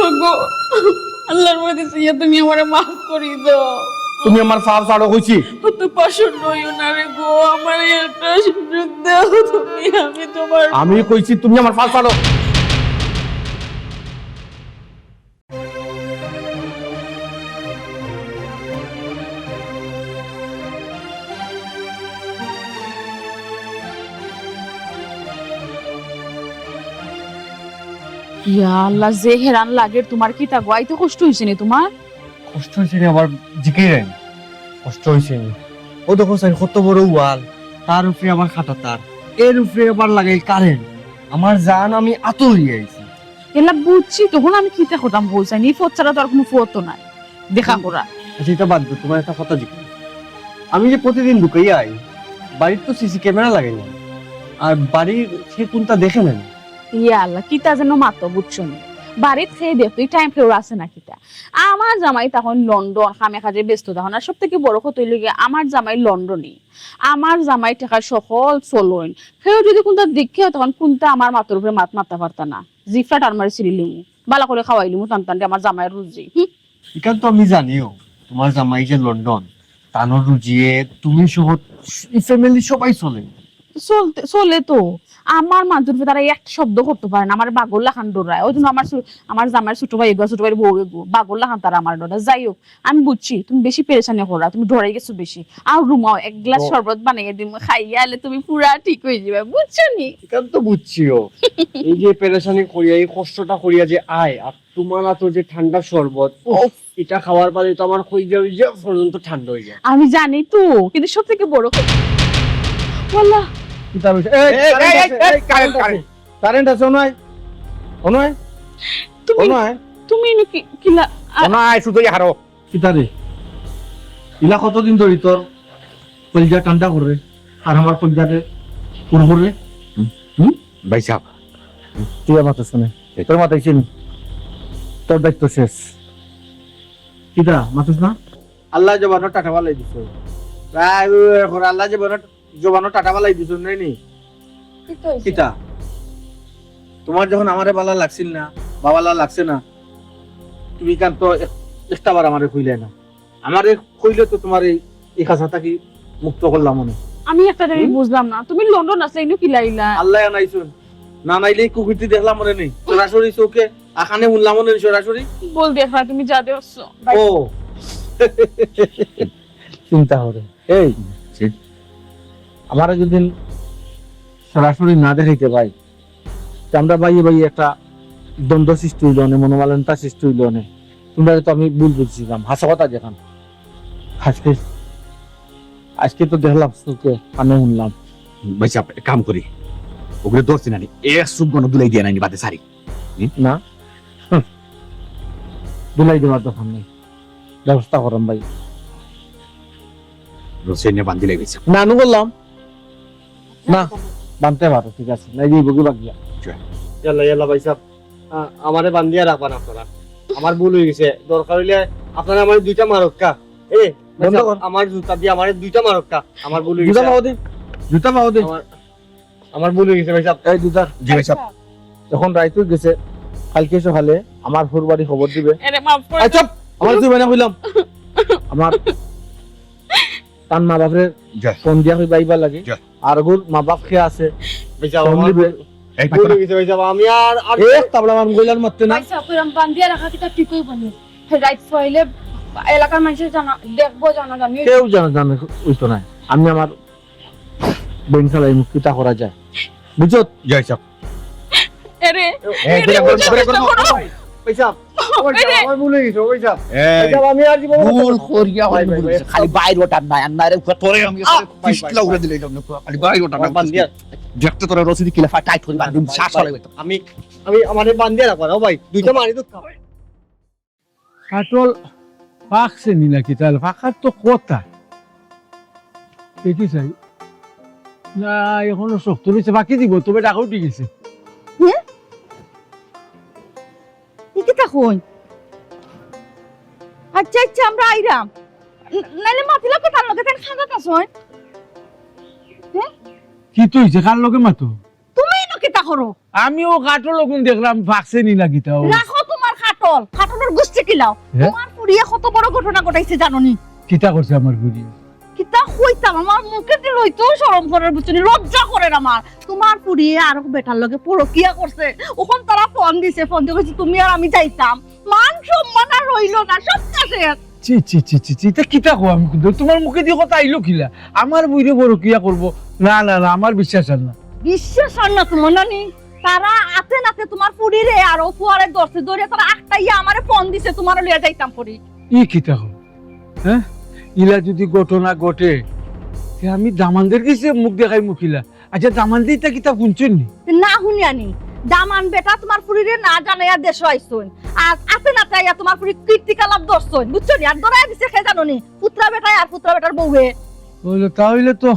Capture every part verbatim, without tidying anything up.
ওগো, আল্লাহর ওয়াস্তে তুমি আমারে মাফ করি দাও। তুমি আমার পাও ছাড়ো কইছি। অত পাষণ্ড অইও না রে গো, আমারে একটা সুযোগ দাও তুমি, আমি তোমার আমি কইছি তুমি আমার পাও ছাড়ো। ইয়া আল্লাহ, যে হেরান লাগের তোমার, কিতা গো, আইতে কষ্ট অইছে নি তোমার? কষ্ট অইছে নি আবার জিকাইরায় নি? কষ্ট অইছে নি? ও দেখো চাইন, কত বড় ওয়াল, তার উপরে আবার কাটা তার, এর উপরে আবার লাগাইল কারেন্ট। আমার জান আমি আতো অইয়া আইছি। এলা বুঝছি, তখন আমি কিতা করতাম কও চাইন, ই পথ ছাড়া তো আর কুনু পথ তো নাই দেখা করা। আচ্ছা, ইটা বাদ দেও, তোমার একটা কথা জিকাই। আমি যে প্রতিদিন ঢুকাইয়া আই, বাড়িত তো সিসি ক্যামেরা লাগাইল না, আর বাড়ির কে কুনটা দেখে না নি? ইয়া আল্লাহ, কিতা যেন মাতো বুঝছো নি। বাড়িত কে দেখতো, ই টাইম কেউর আছে না কিতা? আমার জামাই তখন লন্ডন, কামে কাজে ব্যস্ত তখন। আর সব থাকি বড় কথা অইলো গিয়া, আমার জামাই লন্ডনি। আমার জামাই টেকায় সকল চলইন। কেউ যদি কুনটা দেখে, তখন কুনটা আমার মাতর উপরে মাত মাততা পারতা না। জিফরা টান মারি ছিড়িলিমু। বালা করি খাওয়াইলিমু, টান টান দে আমার জামাইর রুজি। হুম। ইখান তো আমি জানিও, তোমার জামাই যে লন্ডন, তানর রুজিয়ে তুমি সহ ই ফ্যামিলি সবাই চলে। চলতে, চলে তো। আমার মাতর উপরে তারা এক শব্দ করতো পারে না, আমার বাঘর লাখান ডরায়। ওই জন্য আমার ছো-, আমার জামাইর ছোট ভাই এগো, ছোট ভাইর বউ এগো, বাঘর লাখান তারা আমার ডরায়। যাই হোক, আমি বুঝছি তুমি বেশি পেরেশানি করা, তুমি ডরাই গেছো বেশি। আর রুমাও এক গ্লাস ও। শরবত বানাইয়া দিমু, খাইয়া আইলে তুমি পুরা ঠিক অই যাইবা, বুঝছো নি? ইখান তো বুঝছিও। এই যে পেরেশানি করিয়া, এই কষ্টটা করিয়া যে আয়, আর তোমার আতো যে ঠান্ডা শরবত, উফ, উফ। ইটা খাওয়ার বাদে তো আমার কইজা উইজা পর্যন্ত ঠান্ডা অই যায়। আমি জানি তো, কিন্তু সব থাকি বড় কথা। ওয়াল্লাহ। কিতা অইছে? এই, এই, কারেন্ট এই, আছে, এই, এই, কারেন্ট, কারেন্ট আছে। কারেন্ট। কারেন্ট আছে, অনয়? অনয়? তুমি, অনয়? তুমি ইনো কি, কিলা, আ- অনয়, শুধু হারো। কিতা রে? ইলা কতদিন ধরি তোর কলিজা ঠান্ডা করে, আর আমার কলিজারে পুড় করে? হুম? হুম? ভাই সাহেব। তুই আর মাতস না। এই। তোর মাতাইছি নি? তোর দায়িত্ব শেষ। কিতা, মাতস না? আল্লাহ জবানো টাটা বালাই দিছে। রায়, ওই, ওই, ওই, আল্লাহ জবানো, জবানো টাটা বালাই দিছে, নাই নি? কিতা অইছে? কিতা? তোমার যখন আমারে বালা লাগছিল না, বা বালা লাগছে না, তুমি ইখান তো এক-, একটা বার আমারে কইলে না। আমারে কইলে তো তোমার এই, এই খাঁচা থাকি মুক্ত করলাম অনে। আমি একটা জিনিস হুম? বুঝলাম না, তুমি লন্ডন আছলায়, ইনো কিলা আইলা? আল্লাহ আনাইছইন, না নাইলে এই কুকীর্তি দেখলাম অনে নি, সরাসরি চোখে, আর কানে হুনলাম অনে নি সরাসরি। বল দেখরা তুমি যা দেখছো। ও। চিন্তা করে। এই, জি। আমারে যদি সরাসরি না দেখাইতে ভাই, তে আমরা ভাইয়ে ভাইয়ে একটা দ্বন্দ্ব সৃষ্টি অইলো অনে, মনোমালিন্যতা সৃষ্টি অইলো অনে। তোমরারে তো আমি ভুল বুঝছিলাম, হাছা কথা যেখান। আজকে, আজকে তো দেখলাম চোখে, কানে হুনলাম। ভাই সাহেব, এক কাম করি, ওগুরে ধরছি না নি, এক চুপ গণ দুলাই দিয়া নাই নি বাদে সারি। হুম? না, হুম। দুলাই দেওয়ার দরকার নাই, ব্যবস্থা করাম ভাই। রশি নিয়া বান্ধিলাই ভাই সাহেব। নানু বললাম, না, বানতে পারো, ঠিক আছে। নাই, এই বগি বাগিয়া। ইয়াল্লা, ইয়াল্লা, ভাই সাহেব, আ-, আমারে বান্ধিয়া রাখবা না আপনারা। আমার ভুল অই গেছে। দরকার অইলে আপনারা আমারে দুইটা মারক্কা। এ, ভাই বন্ধ সাহেব, কর। আমার জুতা দিয়া আমারে দুইটা মারক্কা। আমার ভুল অই জুতা গেছে। পাও দে, জুতা পাও দে। আমার, আমার ভুল অই গেছে, ভাই সাহেব। এই জুতা। জি, ভাই সাহেব। এখন রাইত অই গেছে, কালকে সকালে আমার হুর বাড়ি খবর দিবে। এরে, মাফ করে এই, চুপ! আমার তুই মানে কইলাম। আমার তার মা বাপরে যা। ফোন দিয়া কইবা আইবার লাগি। যা। আর ওর মা বাপ কে আছে? ভাই সাহেব, ফোন আমার দিবে। ভুল, এই ভুল পাকড়া। অই গেছে ভাই সাহেব, আমি আর, আর এক তাবলা মারমু কইলাম মারতে না। ভাই সাহেব, কইলাম বান্ধিয়া রাখা কিতা ঠিক অইবো নি? হে রাইত ফইলে এলাকার মানুষে জানা, দেখবো জানা জানি। কেউ জানা জানা অইতো না। আমি আমার বেন চালাই মুক্তিতা করা যায়। বুঝছো? জয় সাহেব। এরে, এই, এরে, বেটা, বুঝো বেটা, বেটা, বেটা, বেটা। ভাই সাহেব, ওই সাহেব, এরে। আমার ভুল অই গেছে, ওই সাহেব। এই, ভাই সাহেব, আমি আর জীবনে ভুল করতে করিয়া ভাই, অইল, ভাই, ভুল অই ভাই, গেছে। খালি বাইর ওটা নাই, আর না রে, উঠা তোরে আমি আহ, ভাই, ভাই, পিছলা ভাই। উড়ে দিলে, খালি বাইর ওটা আমার না। বান্ধিয়া। দেখতে তোরা রশিদি কিলা ফাটা টাইট করি বান্ধি, ভাই, শ্বাস ভাই। চলে গেছে। আমি, আমি, আমারে বান্ধিয়া রাখবা, ও ভাই, দুইটা মারি তো খাও। কাঠল পাকছে নি নাকি? তাহলে পাকার তো কথা। দেখি চাই। না, এখনো শক্ত রইছে, বাকি দিব, তবে ডাকা উঠি গেছে। হুম? ই কিতা কই? আচ্ছা, আচ্ছা, আমরা আইরাম। ন-, নাইলে মাতিলা তো তার লগে, তাই খাজাত আছইন। হুম? কিতা অইছে? কার লগে মাতো? তুমি ইনো কিতা করো? আমিও কাঠল অগুন দেখলাম, পাকছে নি না কিতা ও। রাখো তোমার কাটল, কাটলর গুষ্টি কিলাও। হ্যাঁ? তোমার ফুড়িয়ে কত বড় ঘটনা ঘটাইছে জানো নি? কিতা করছে আমার ফুড়িয়ে? কিতা কইতাম, আমার মুখেদি লইতেও শরম করের, বুঝছো নি? লজ্জা করের আমার। তোমার ফুড়িয়ে আরক বেটার লগে পরকিয়া করছে। অখন তারা ফোন দিছে, ফোন দিয়া কইছে, "তুমি আর আমি যাইতাম।" মান সম্মান আর রইলো না, সব শেষ। ছি, ছি, ছি, ছি, ছি, ইতা কিতা কও আমি কিন্তু? তোমার মুখেদি কথা আইলো কিলা? আমার বইনে পরকিয়া করবো? না, না, না, আমার বিশ্বাস আর না। বিশ্বাস আর না তোমার নানি? তারা আতে নাতে তোমার ফুড়িরে আর অউ ফুয়ারে ধরছে, ধরিয়া তারা আটকাইয়া আমারে ফোন দিছে, তোমারে লইয়া যাইতাম করি। ই কিতা কও? হ্যাঁ? ইলা যুদি ঘটনা ঘটে, তে আমি দামান্দর গেছে মুখ দেখাইমু কিলা? আচ্ছা, দামান্দে ইতা কিতা হুনছইন নি? না হুনিয়া নি। দামান বেটা তোমার ফুড়িরে না জানাইয়া দেশো আইছইন। আর আতে নাতে আইয়া তোমার ফুড়ির কীর্তিকলাপ ধরছইন, বুঝছো নি? আর ধরাইয়া দিছে কে জানো নি? পুতরা বেটায় আর পুতরা বেটার বউয়ে। অইলে তা অইলে তো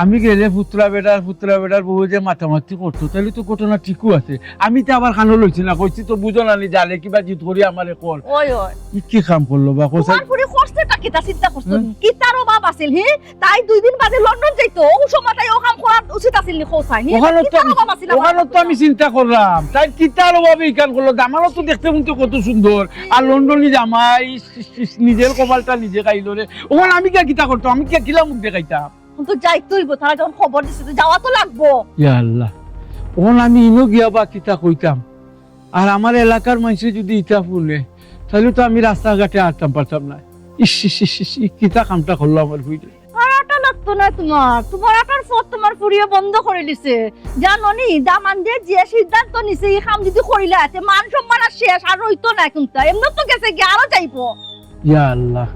আমি গেলে পুতরা বেটার, পুতরা বেটার বউয়ে যে মাতামাতি করতো, তাইলে তো ঘটনা ঠিকউ আছে। আমি তো আবার কানো লইছি না, কইছি তো বুঝো না নি, জালে কিবা জিদ করি আমারে কর। ওই, ওই। ই কি কাম করলো বা, কও চাই? তোমার ফুড়ি করছেটা কিতা চিন্তা করছো নি? হ্যাঁ? কিতার অভাব আছিল, হি? তাই দুই দিন বাদে লন্ডন যাইতো, অউ সময় তাই অউ কাম করা উচিত আছিল নি, কও চাই? হি? অখানো তো কিতার আমি, অভাব আছিল আমার অখানো তো আমি চিন্তা করলাম, তাই কিতার অভাবে ইখান করলো? দামানও তো দেখতে হুনতে কত সুন্দর, আর লন্ডনি জামাই, ইস, ইস, ইস, নিজের কপালটা নিজে খাইলো রে। অখন আমি কিয়া কিতা করতাম? আমি কিয়া কিলা মুখ দেখাইতাম? অখন তো যাইতে অইবো, তারা যখন খবর দিছে তো যাওয়া তো লাগবো। ইয়া আল্লাহ, অখন আমি ইনো গিয়া বা কিতা কইতাম? আর আমার এলাকার মাইনষে যুদি ইতা হুনে, তাইলে তো আমি রাস্তাঘাটে আটতাম পারতাম না। ইস, ইস, ইস, ইস, ই কিতা কামটা করলো আমার ফুড়িয়ে। আর আটা লাগতো না তোমার, তোমার আটার পথ তোমার ফুড়িয়ে বন্ধ করি দিছে। জানো নি, দামান্দে যে সিদ্ধান্ত নিছে, ই কাম যুদি করিলা, তে মান সম্মান আর শেষ, আর রইতো না কুন্তা। এমনে তো গেছে গিয়া, আরো যাইবো। ইয়া আল্লাহ,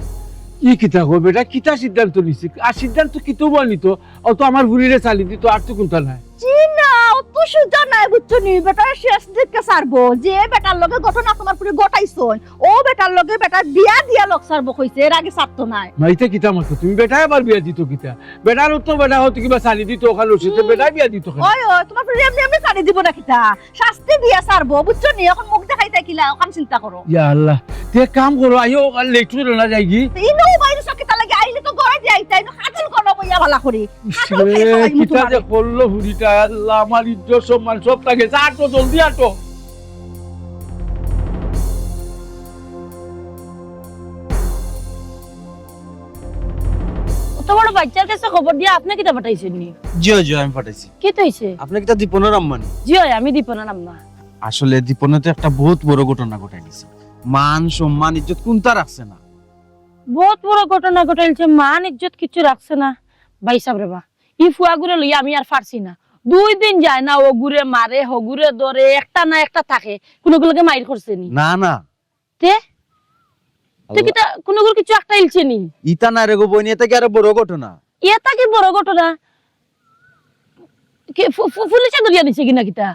ই কিতা কয় বেটা, কিতা সিদ্ধান্ত নিছে? আর সিদ্ধান্ত কিতা বা নিতো? অউ তো আমার ফুড়িরে ছাড়ি দিতো, আর তো কুন্তা নাই। জি না, অত সুজা নায়, বুঝছো নি? বেটারে শেষ দিকে ছাড়বো। যে বেটার লগে ঘটনা তোমার ফুড়ি ঘটাইছইন, অউ বেটার লগে বেটার বিয়া দিয়া লগ ছাড়বো কইছে, এর আগে ছাড়তো নায়। মা, ইতা কিতা মাতো তুমি? বেটায় আবার বিয়া দিতো কিতা? বেটার তো বেটা হয়তো কিবা ছাড়ি দিতো, অখান রশিদে হুম। বেটায় বিয়া দিতো কেনে? ওই, ওই, তোমার ফুড়ি এমনে এমনে ছাড়ি দিবো না কিতা? শাস্তি দিয়া ছাড়বো, বুঝছো নি? অখন মুখ দেখাইতায় কিলা, অখান চিন্তা করো। ইয়া আল্লাহ, তে এক কাম করো, আইও, আর লেট অইলো না যাইগি। ইনো বাইরে সব কিতা লাগি আইলে তো ঘরে দিয়া আইতায়, ইনো কাতল করো বইয়া ভালা করি। ইস কাতল রে, খাইয়া খাওয়াই কিতা মুখ যে মারে। করলো ফুড়িটা, আল্লাহ, আমার ইজ্জত সম্মান সব থাকে। আটো, জলদি আটো। অত বড় বাইচ্চার গেছে খবর দিয়া আপনে কিতা পাঠাইছইন নি? জি অয়, জি অয়, আমি পাঠাইছি। কিতা অইছে? আপনে কিতা দীপনর আম্মা নি? জি অয়, আমি দীপনর আম্মা। আসলে দীপনে তো একটা বউত বড় ঘটনা ঘটাই দিছে। মান, সম্মান, ইজ্জত কুন্তা রাখছে না। বউত বড় ঘটনা ঘটাইলছে, মান, ইজ্জত কিচ্ছু রাখছে না। ভাইসাব রে বা, ই ফুয়াগুরে লইয়া আমি আর পারছি না। দুই দিন যায় না, অগুরে মারে, হগুরে ধরে, একটা না একটা থাকে। কুনুগুর লগে মাইর করছে নি? না, না। তে? তে আল্লাহ। কিতা, কুনুগুর কিচ্ছু আটকাইলছে নি? ইতা না রে গো বইন, ইতা কি আরো বড় ঘটনা? ইতা কি বড় ঘটনা? কি ফু-, ফু-, পুলিশে ধরিয়া নিছে কি না কিতা?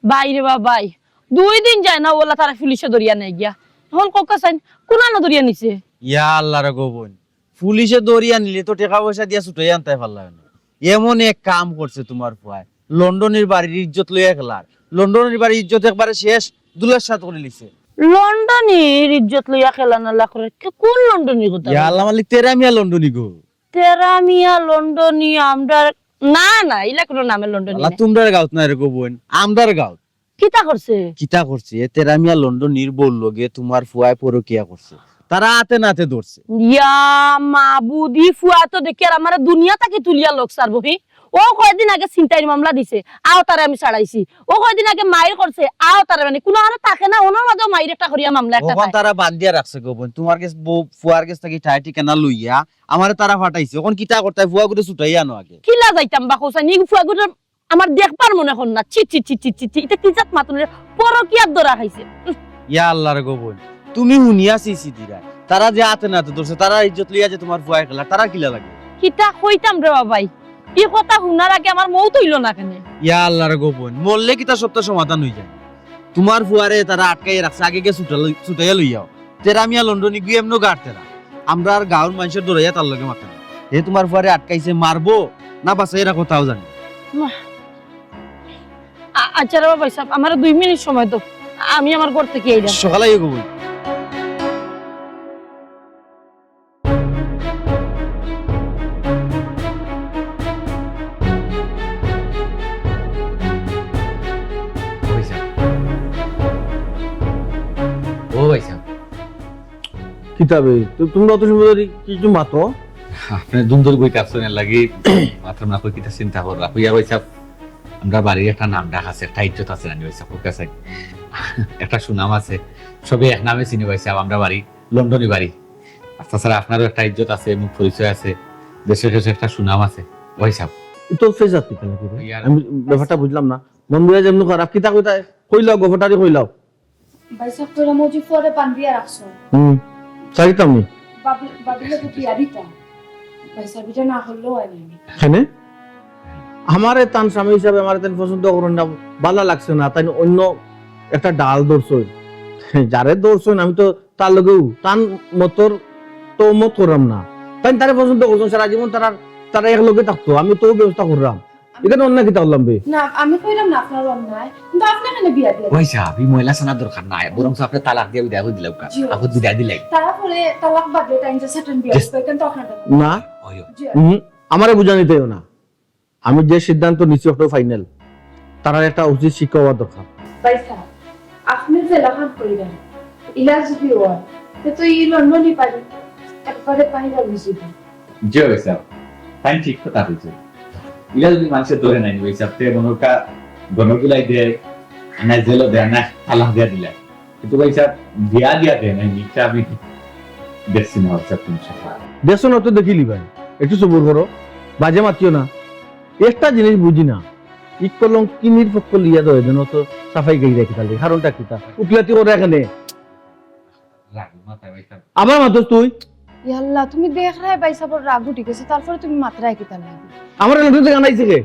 ভাই রে বা ভাই, দুই দিন যায় না, অলা তারা পুলিশে ধরিয়া নেয় গিয়া। অখন কউক্কা চাইন, কুনানো ধরিয়া নিছে? ইয়া আল্লাহ রে গো বইন, পুলিশে ধরিয়া নিলে তো টেকা পয়সা দিয়া ছুটাইয়া আনতায় পারলা না। এমন এক কাম করছে তুমার ফুয়ায়, লন্ডনির বাড়ির ইজ্জত লইয়া খেলার। লন্ডনির বাড়ির ইজ্জত একবারে শেষ, ধুলার সাৎ করিলিছে। লন্ডনির ইজ্জত লইয়া খেলা না লাগরে, কে, কুন লন্ডনির কথা ইয়া কইরা? আল্লাহ মালিক, তেরা মিয়া লন্ডনি গো। তেরা মিয়া লন্ডনি, আমরার, না, না, ইলা কুনু নামে লন্ডনি আল্লাহ, নায়। তুমরার গাউত নায় রে গো বইন, আমরার গাউত। কিতা করছে? কিতা করছে? এ তেরা মিয়া লন্ডনির বউর লগে তুমার ফুয়ায় পরকিয়া করছে। তারা আতে নাতে ধরছে। ইয়া মাবুদ, ই ফুয়া তো দেখিয়ার আমারে দুনিয়া থাকি তুলিয়া লগ ছাড়বো, হি? অউ কয়দিন আগে ছিনতাইর মামলা দিছে, আও তারে আমি ছাড়াইছি। অউ কয়দিন আগে মাইর করছে, আও তারে, মানে, কুনু আরো থাকে না, অনর মাঝেও মাইর একটা করিয়া মামলা একটা অখন খায়। তারা বান্ধিয়া রাখছে গো বইন, তুমার গেছ বউ, ফুয়ার গেছ থাকি ঠাই ঠিকানা লইয়া আমারে তারা ফাটাইছে। অখন কিতা করতায়, ফুয়াগুরে ছুটাইয়া আনো আগে। কিলা যাইতাম বা কউছাইন, ই ফুয়াগুরে আমার দেখবার মনে কর না। ছি, ছি, ছি, ছি, ছি, ছি। ইতা কি জাত মাতুন রে? পরকিয়াত ধরা খাইছে। উহ। ইয়া আল্লাহ রে গো বইন, তুমি হুনিয়া ছি ছি দিরায়। তারা যে আতে নাতে ধরছে, তারার ইজ্জত লইয়া যে তুমার ফুয়ায় খেলার, তারার কিলা লাগে? কিতা কইতাম রে বাবাই? ই কথা হুনার আগে আমার মউত অইলো না কেনে? ইয়া আল্লাহ রে গো বইন, মরলে কিতা সবতা সমাধান অইযায়? তুমার ফুয়ারে তারা আটকাইয়া রাখছে, আগে গিয়া ছুটা লই-, ছুটাইয়া লইয়াও। তেরা মিয়া লন্ডনি গু এমনেউ গার তেরা। আমরার গাউর মানষে ডরাইয়া তার লগে মাতে না। হে তুমার ফুয়ারে আটকাইছে, মারবো না বাচাইয়া রাখবো তাও জানি না। আ-, আচ্ছা রে বাবাই সাব, আমারে দুই মিনিট সময় দেও, আমি আমার ঘর থাকি আইরাম। সকালে আইও গো বইন। কিতা বে? তো তুমরা অত সময় ধরি কিছু মাতো? আপনে দুন্দুর বইতে আছইন, এর লাগি মাত্র না কই কিতা চিন্তা কররা। কইয়ার ভাইসাব, আমরার বাড়ির একটা নাম ডাক আছে, একটা ইজ্জত আছে, জানি ভাইসাব, ওর কাছে একটা সুনাম আছে, সবে এক নামে চিনে ভাইসাব, আমরার বাড়ি লন্ডনী বাড়ি। আর তাছাড়া আপনারও একটা ইজ্জত আছে, মুখ পরিচয় আছে, দেশে দেশে একটা সুনাম আছে ভাইসাব। তো ফেজাত কিতা লাগে রে? ইয়ার আমি ব্যাপারটা বুঝলাম না। মন দিয়া যেমন খারাপ, কিতা কইতা কইলাও, গফটারি কইলাও। ভাইসাব, তোরা মজি পরে বান্ধিয়া রাখছো। হুম, চাইতাম নি। বাবি-, বাবিলে তো বিয়া দিতাম। ভাইসাব, ইটা না করলেও হয় না। কেনে? আমারে তান স্বামী হিসাবে আমারে তান পছন্দ করইন না, বালা লাগছে না, তাইন অন্য একটা ডাল ধরছইন। যারে ধরছইন, আমি তো তার লগেউ, তান মতর তো মত কররাম না। তাইন তারে পছন্দ করছইন, সারা জীবন তারা, তারা এক লগে থাকতো, আমি তো ব্যবস্থা কররাম। ইখানো অন্যায় কিতা করলাম বে? না, আমি কইলাম না আপনার অন্যায়, কিন্তু আপনে কেনে বিয়া দিয়া দিলেন? ওই সাহেব, এই ময়লা ছানার দরকার নাই, বরং আপনে তালাক দিয়া বিদায় করি দিলাউক্কা। জি, আপনে বিদায় দিলাই। তারপরে তালাক বাদে তাইন যে সেকেন্ড বিয়া করবে, কিন্তু আপনার দরকার না। ওই। জি। হুম, আমারে বুঝানি দিও না। আমি যে সিদ্ধান্ত নিছি ওটাও ফাইনাল। তারার একটা উচিত শিক্ষা হওয়া দরকার। ভাইসাব, আপনে যে লাখান কইরা, ইলা যদি অয়, তে তো ই লন্ডনী বাড়ি একবারে বাইরা বুঝিবে। জি ভাইসাব, তাইন ঠিক কথা কইছইন। ইলা যদি মানষে ধরে নাই ভাইসাব, তে মনে হয় গণধোলাই দেয়, না জেলও দেয়, না তালাক দিয়া দিলা। কিন্তু ভাইসাব, বিয়া দিয়া দেয় নাই, ইটা আমি দেখছি না ভাইসাব, কোন সময়। দেখছো না তো দেখিলি ভাই, একটু সবুর করো, বাজে মাতিও না। একটা জিনিস বুঝি না, ই কলঙ্কিনীর পক্ষ লইয়া দেয় যেন তো সাফাই গাইরা কিতা লাগি, কারণটা কিতা? উকিলাতি কররা কেনে? রাগ মাথায় ভাইসাব। আবার মাতস তুই? ইয়াল্লা, তুমি দেখরায় ভাইসাবর রাগ উঠি গেছে, তারপরে তুমি মাতরায় কিতা লাগি? আমার লগে জানাইছে কে?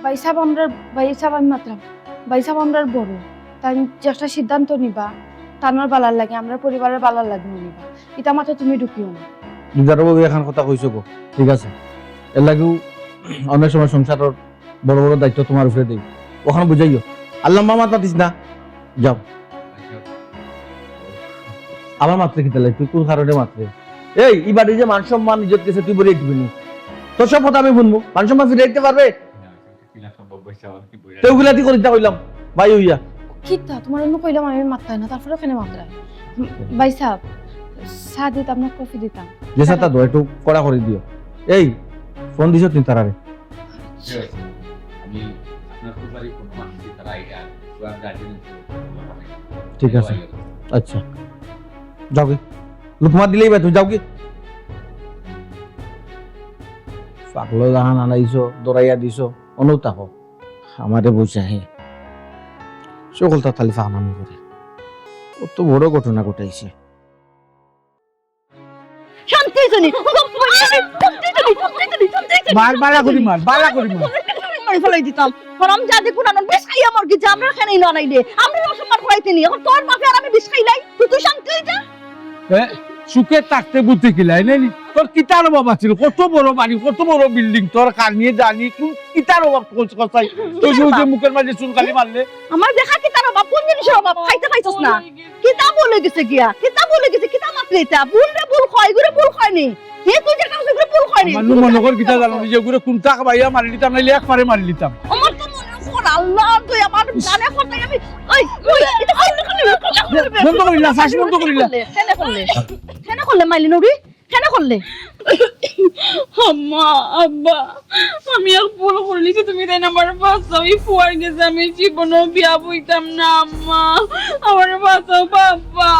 ভাইসাব, আমরার, ভাইসাব, আমি মাতরাম। ভাইসাব, আমরার বড়। তাইন যে একটা সিদ্ধান্ত নিবা, তান বালার লাগি, আমরার পরিবারর বালার লাগি নিবা। ইতা মাতে তুমি ঢুকিও না। দিদার বাবু এখান কথা কইছো গো, ঠিক আছে। এর লাগিউ অনেক সময় সংসারর বড় বড় দায়িত্ব তুমার উপরে দেই, ওখান বুঝাইও। আর লম্বা মাত মাতিস না, যাও। আবার মাতরে কিতা লাগে? তুই কোন কারণে মাতরে? এই, ই বাড়ির যে মান সম্মান ইজ্জত গেছে, তুই বলে দিবি নি? তোর সব কথা আমি শুনবো, মান সম্মান ফিরে দিতে পারবে? তে ওগুলা তুই করিস না কইলাম, ভাই হইয়া। কিতা, তুমারে নু কইলাম আমি মাততায় না, তারপরে কেনে মাতরায়? উম, ভাইসাব, চা দিতাম না কফি দিতাম? যে চাটা দাও, একটু কড়া করি দিও। এই, ফোন দিছো তুই তারারে? আমি আপনার কুপারি কোনো মানুষ তারা আইয়া, পুরা গার্জেন ঠিক আছে। আচ্ছা। যাও গি। লুকমা দিলেই বা তুমি যাও গি। পাগলো জাহান আনাইছো, দৌড়াইয়া দিছো, অনৌ থাকো। আমারে বুঝাহে। সকলতা খালি ফাহনামি করে। অত বড় ঘটনা ঘটাইছে। শান্তি জনি। মার, বালা করি মার, বালা করি মার। মারি ফালাই দিতাম। হারামজাদি কুনানর বিষ খাইয়া মর গেছে, আমরা কেনে ইনো আনাইলে। আমরা অসম্মান করাইতে নি। এখন তোর বাপে আর আমি বিষ খাইলাই, তুই, তুই শান্তি হয়ে যা। এ, সুখে থাকতে বুদ্ধি কিলাই, নাই নি? তোর কিতার অভাব আছিল? কত বড় বাড়ি, কত বড় বিল্ডিং, তোর কানি জানি, কোন কিতার অভাব করছ কথাই? তুই শুধু যে মুখের মাঝে চুন কালি মারলে। আমার দেখা কিতার অভাব, কোন জিনিসের অভাব? খাইতে পাইছস না। কিতা বলে গেছে গিয়া? কিতা বলে গেছে? কিতা মাতলে ইতা? ভুল রে ভুল কয়, এগুরে ভুল কয়নি। হে তুই যেটা করছিস, এগুরে ভুল কয়নি। আমার মনে কর কিতা জানো, নিজে এগুরে কোনটা খাবাইয়া মারি দিতাম, নাইলে এক পারে মারি দিতাম। আমার তো মনে কর, আল্লাহ, তুই আমার জানে কোথায় আমি, ওই, ওই, এটা করলে, করলে, করলে, করলে। বন্ধ করিলা, শ্বাস বন্ধ করিলা। কেনে করলে? কেনে করলে, মাইলি নুরি? কেনে করলে? আম্মা, আব্বা, আমি এক ভুল করিলিছি, তুমি তাইন আমারে বাঁচাও। ই ফুয়ার গেছে আমি জীবনও বিয়া বইতাম না, আম্মা, আমারে বাঁচাও, বাবা।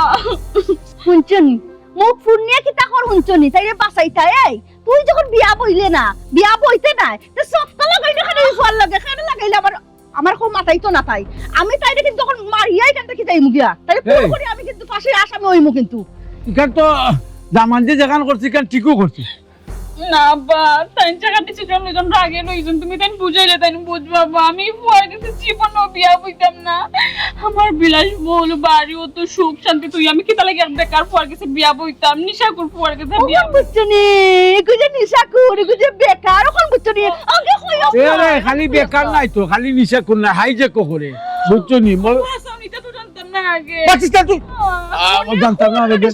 হুনছো নি? মুখ ফুরনিয়া কিতা কর হুনছো নি? তাইরে বাঁচাইতা, এই, তুই যখন বিয়া বইলে না, বিয়া বইতে নায়, তে সব তো লাগাইলে কেনে ই ফুয়ার লগে, কেনে লাগাইলে আমার আমার কেউ মাতাইতো না তাই। আমি তাইরে কিন্তু তখন মারিয়া ইখান থাকি যাইমু গিয়া। তাইরে ফোন এই। করি আমি কিন্তু ফাঁসির আসামি অইমু কিন্তু। ইখান তো জামান যে যেখান করছি, ইখান ঠিকও করছি। না আব্বা, তাইন যেখান decision লইছইন, রাগে লইছইন, তুমি তাইন বুঝাইলে তাইন বুঝবা আব্বা। আমি ফুয়ার গেছে জীবনও বিয়া বইতাম না। আমার বিলাসবহুল বাড়ি, অত সুখ শান্তি, তুই আমি কিতা লাগি এক বেকার ফুয়ার গেছে বিয়া বইতাম, নিশাখুর ফুয়ার গেছে বিয়া অখন বুঝছো নি? এগু যে নিশাখুর, এগু যে বেকার, অখন বুঝছো নি? আগে কইও এ রে, না। খালি বেকার নাই তো, খালি নিশাখুর না, হাইজ্যাকও করে। বুঝছো নি? মল- বাস, আমি তো জানতাম না আগে। বাঁচিস না তুই। আহ, আহ, ও জানতাম না আগে।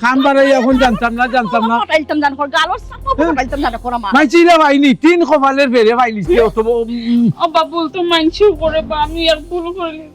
কাম বাড়াই অখন জানতাম না, জানতাম না। ফাটাইতাম জান কর, গালর সাপ ফাটাইতাম জান কর আমার। মাইছি রে ভাই নি, তিন কপালের ফেরে ভাই নিস, ও তো ব-, উম। ও বাবুল, তো মাইনষেও করে বা আমি এক ভুল করিলিছি।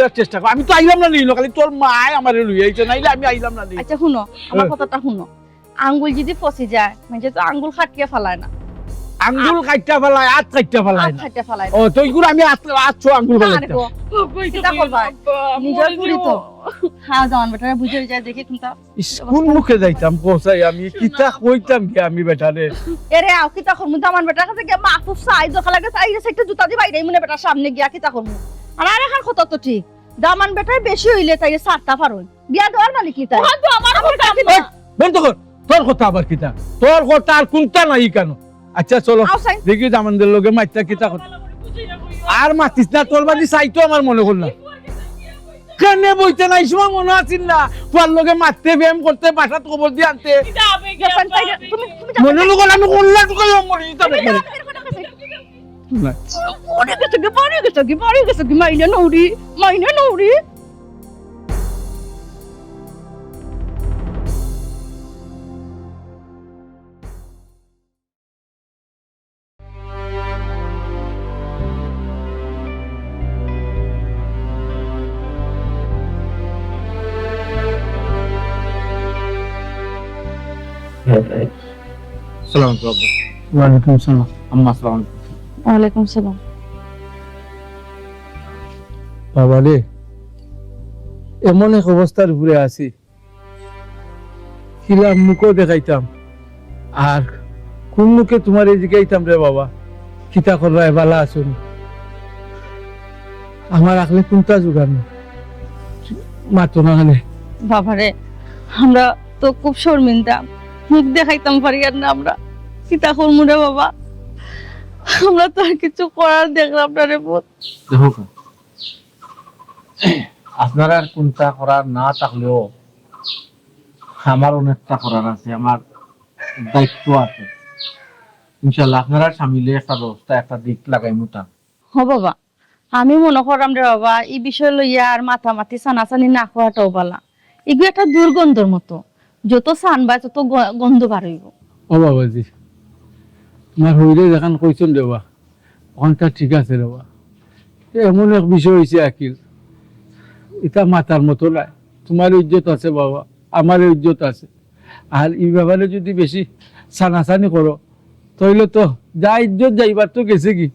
বুঝার চেষ্টা কর। আমি তো আইলাম না নি, খালি তোর মায় আমারে লইয়া আইছে, নাইলে আমি আইলাম না নি। আচ্ছা, হুনো, আমার হ্যাঁ। কথাটা হুনো। আঙ্গুল যদি ফসি যায়, মানে তো আঙ্গুল কাটিয়া ফালায় না। আঙ্গুল কাটিয়া ফালায়, আত কাটিয়া ফালায় আত না। কাটিয়া ফালায় ও, না। তুই গুলো আমি আত, আত ছো আঙ্গুল না ফালাই রে না। গো। কিতা করবায়? নিজর ফুড়ি তো। হ্যাঁ, জামান বেটারে বুঝে যায় দেখি কোনটা। ইস, কোন মুখে যাইতাম কোথায় আমি? কিতা কইতাম কি আমি বেটারে? এরে আও, কিতা করমু? জামান বেটার কাছে গিয়া মাফ চাই, যখন লাগে চাই, এই যে একটা জুতা দি বাইরে মনে বেটার সামনে গিয়া কিতা করমু? আর আর এখন কথা তো ঠিক, জামান বেটায় বেশি হইলে তাই সারতা পারো। বিয়া দেওয়ার মালিক নি তাই। ওখান তো আমার কথা আমি এই, বন্ধ কর। তোর কথা আবার কিতা? তোর কথা আর কোনটা নাই কেন? আচ্ছা চলো, আও চাই। দেখি জামানদের লগে মাইতা কিতা কথা। আর মাতিস না, তোর বাড়ি চাইতো আমার মনে করলাম। কেনে বইতে নাই সময় মনে আছিল না? তোর লগে মারতে, ব্যায়াম করতে, বাসাত খবর দিয়ে আনতে। জান, তাই না? তুমি, তুমি জান। মনে লোক আমি কোনলা টুকাই মরি দিতাম একবারে। না। মরে গেছে গি, মরে গেছে গি, মরে গেছে গি, মাইনে নৌরি, মাইনে নৌরি। সালাম আলাইকুম আব্বা। ওয়ালাইকুম সালাম। আম্মা, আসসালামু আলাইকুম। ওয়ালাইকুম সালাম। বাবা রে, এমন এক অবস্থার উপরে আছি, কিলা মুখও দেখাইতাম, আর কোন মুখে তোমারে জিগাইতাম রে বাবা, কিতা কররায়, বালা আছো নি? আমার আখলে কোনটা জোগাড় নাই, মাতো না কেনে। বাবারে, আমরা তো খুব শর্মিন্দা, মুখ দেখাইতাম পারি আর না আমরা। কিতা করমু রে বাবা, আমরা তো আর কিছু করার দেখলাম না রে পুত। দেখো কা, আপনারার কোনটা করার না থাকলেও আমার অনেকটা করার আছে, আমার দায়িত্ব আছে। ইনশাল্লাহ আপনারার সামিলে একটা ব্যবস্থা, একটা দিক লাগাইমু তা। হ বাবা, আমি মনে করলাম রে বাবা, এই বিষয় লইয়া আর মাতামাতি সানাসানি না করাটাও বালা। এগু একটা দুর্গন্ধর মতো, যত সানবা তত গ-, গন্ধ বার হইব। ও বাবাজি, তোমার হইলে যেখান কইছেন রে বা, ওখানটা ঠিক আছে রে বা। এমন এক বিষয় হইছে আকিল, এটা মাতার মতো নাই। তোমার ইজ্জত আছে বাবা, আমার ইজ্জত আছে। আর এই ব্যাপারে যদি বেশি সানাসানি করো, তাইলে তো যা ইজ্জত যাইবার তো গেছে কি,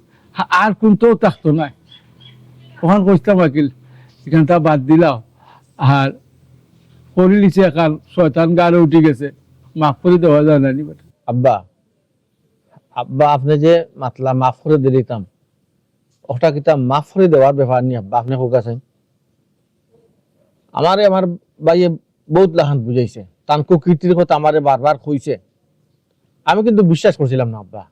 আর কোনটাও থাকতো নাই। ওখান কইতাম আকিল, এখানটা বাদ দিলাও। আর করিলিছে এখান শয়তান গাড়ে উঠি গেছে, মাফ করি দেওয়া যায় না নি বেটা। আব্বা, আব্বা, আপনে যে মাতলা মাফ করি দিলিতাম, ওটা কিতা মাফ করি দেওয়ার ব্যাপার নি আব্বা? আপনে কউক্কা চাইন। আমারে আমার ভাইয়ে বউত লাখান বুঝাইছে, তান কুকীর্তির কথা আমারে বারবার কইছে, আমি কিন্তু বিশ্বাস করছিলাম না আব্বা।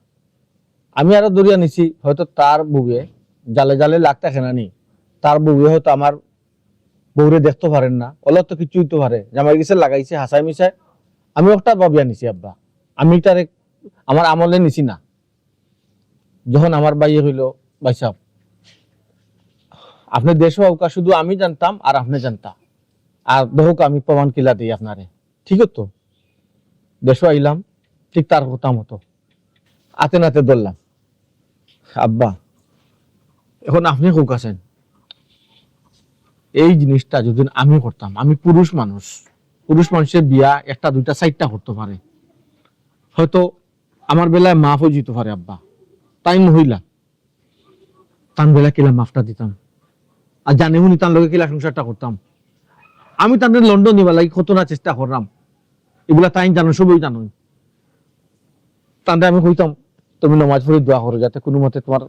আমি আরো ধরিয়া নিছি, হয়তো তার বউয়ে জালে জালে লাগতা কেনা নি, তার বউয়ে হয়তো আমার বউরে দেখতো পারের না, অলা তো কিচ্ছু অইতো পারে, জামাইর গেছে লাগাইছে হাছায় মিছায়, আমি ওটা ভাবিয়া নিছি আব্বা। আমি তারে আমার আমলে নিছি না। যখন আমার ভাইয়ে কইলো, "ভাইসাব, আপনে দেশো আউক্কা শুধু আমি জানতাম আর আপনে জানতা, আর দেখউক্কা আমি প্রমাণ কিলা দেই আপনারে।" ঠিক তো, দেশো আইলাম, ঠিক তার কথা মতো আতে নাতে ধরলাম। আব্বা, এখন আপনে কউক্কা চাইন, এই জিনিসটা যদি আমি করতাম, আমি পুরুষ মানুষ, পুরুষ মানুষের বিয়া একটা, দুইটা, চাইরটা করতো পারে, হয়তো আমার বেলায় মাফ অইযিতো পারে আব্বা, তাইন মহিলা, তান বেলায় কিলা মাফটা দিতাম, আর জানি হুনি তান লগে কিলা সংসারটা করতাম। আমি তানরে লন্ডন নিবার লাগি কত না চেষ্টা করলাম, ইগুলা তাইন জানো, সবই জানো। তানরে আমি কইতাম, "তুমি নমাজ পড়ি দোয়া করো, যাতে কুনুমতে তুমার